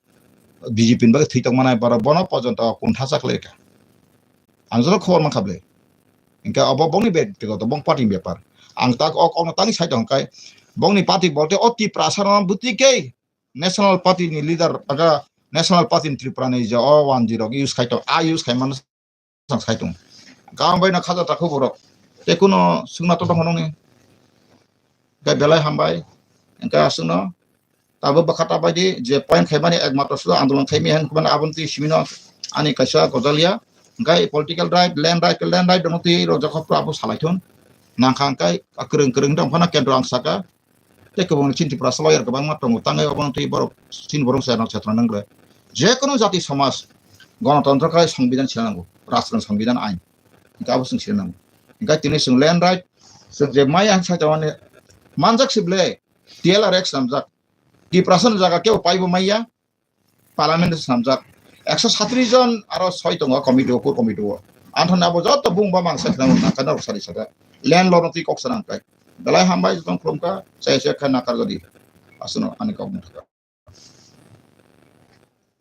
B J P ni bagwi thwi tongmanai borok bono pojonto kun thacha khlai kha. Ang joto khobor mankha bwle. Hinkhe obo bongni bektigoto bong party ni bepar. Ang tak ok okno tangwi sai tong kai bongni party bolte o Tiprasa no bwtwi khe National Party ni leader aga National Party ni Tripura ni je o one zero use khai tong a use khai mano. Sang sai tong. Kaham bai no khaja takhu borok. Te kuno sungna to tong nongni. Ga belai hambai. Engka asungno. Tabo bakha ta bai di je point khaimani ekmatro sudo andolon khaimi hen kumana abon ti simino ani kaisa gojalia. Engka political right, land right, land right dono ti ro jokho pro abo salai thun. Nangkha engkai akreng kreng dong phana kendro ang saka. Tei kwbangni chini Tiprasa lawyer kwbangma tongo, tangwi obono twi borok chini borok se nok chatra nang le. Je kono jati somaj gonotontro khai songbidan sina nango, rashtra songbidan ain. Hinkhe abo chwng sina nango. Hinkhe tini chwng land right, chwng je maya hinsa jawani manjak si ble, T L R X namjak. Tiprasa ni jaga kebo paibo maya, Parliament o swnamjak. Ekso satris jon aro soi tongo committee o, core committee o. Anthani abo joto bung ba mangsa khna nang kha norok sari saka. Land lorok twi kok sanang kai. Belai hambai jotong khulumkha, chai se kha nakar jodi. Aswkno ani kok nang kha.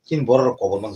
Chini borok rok kobor mang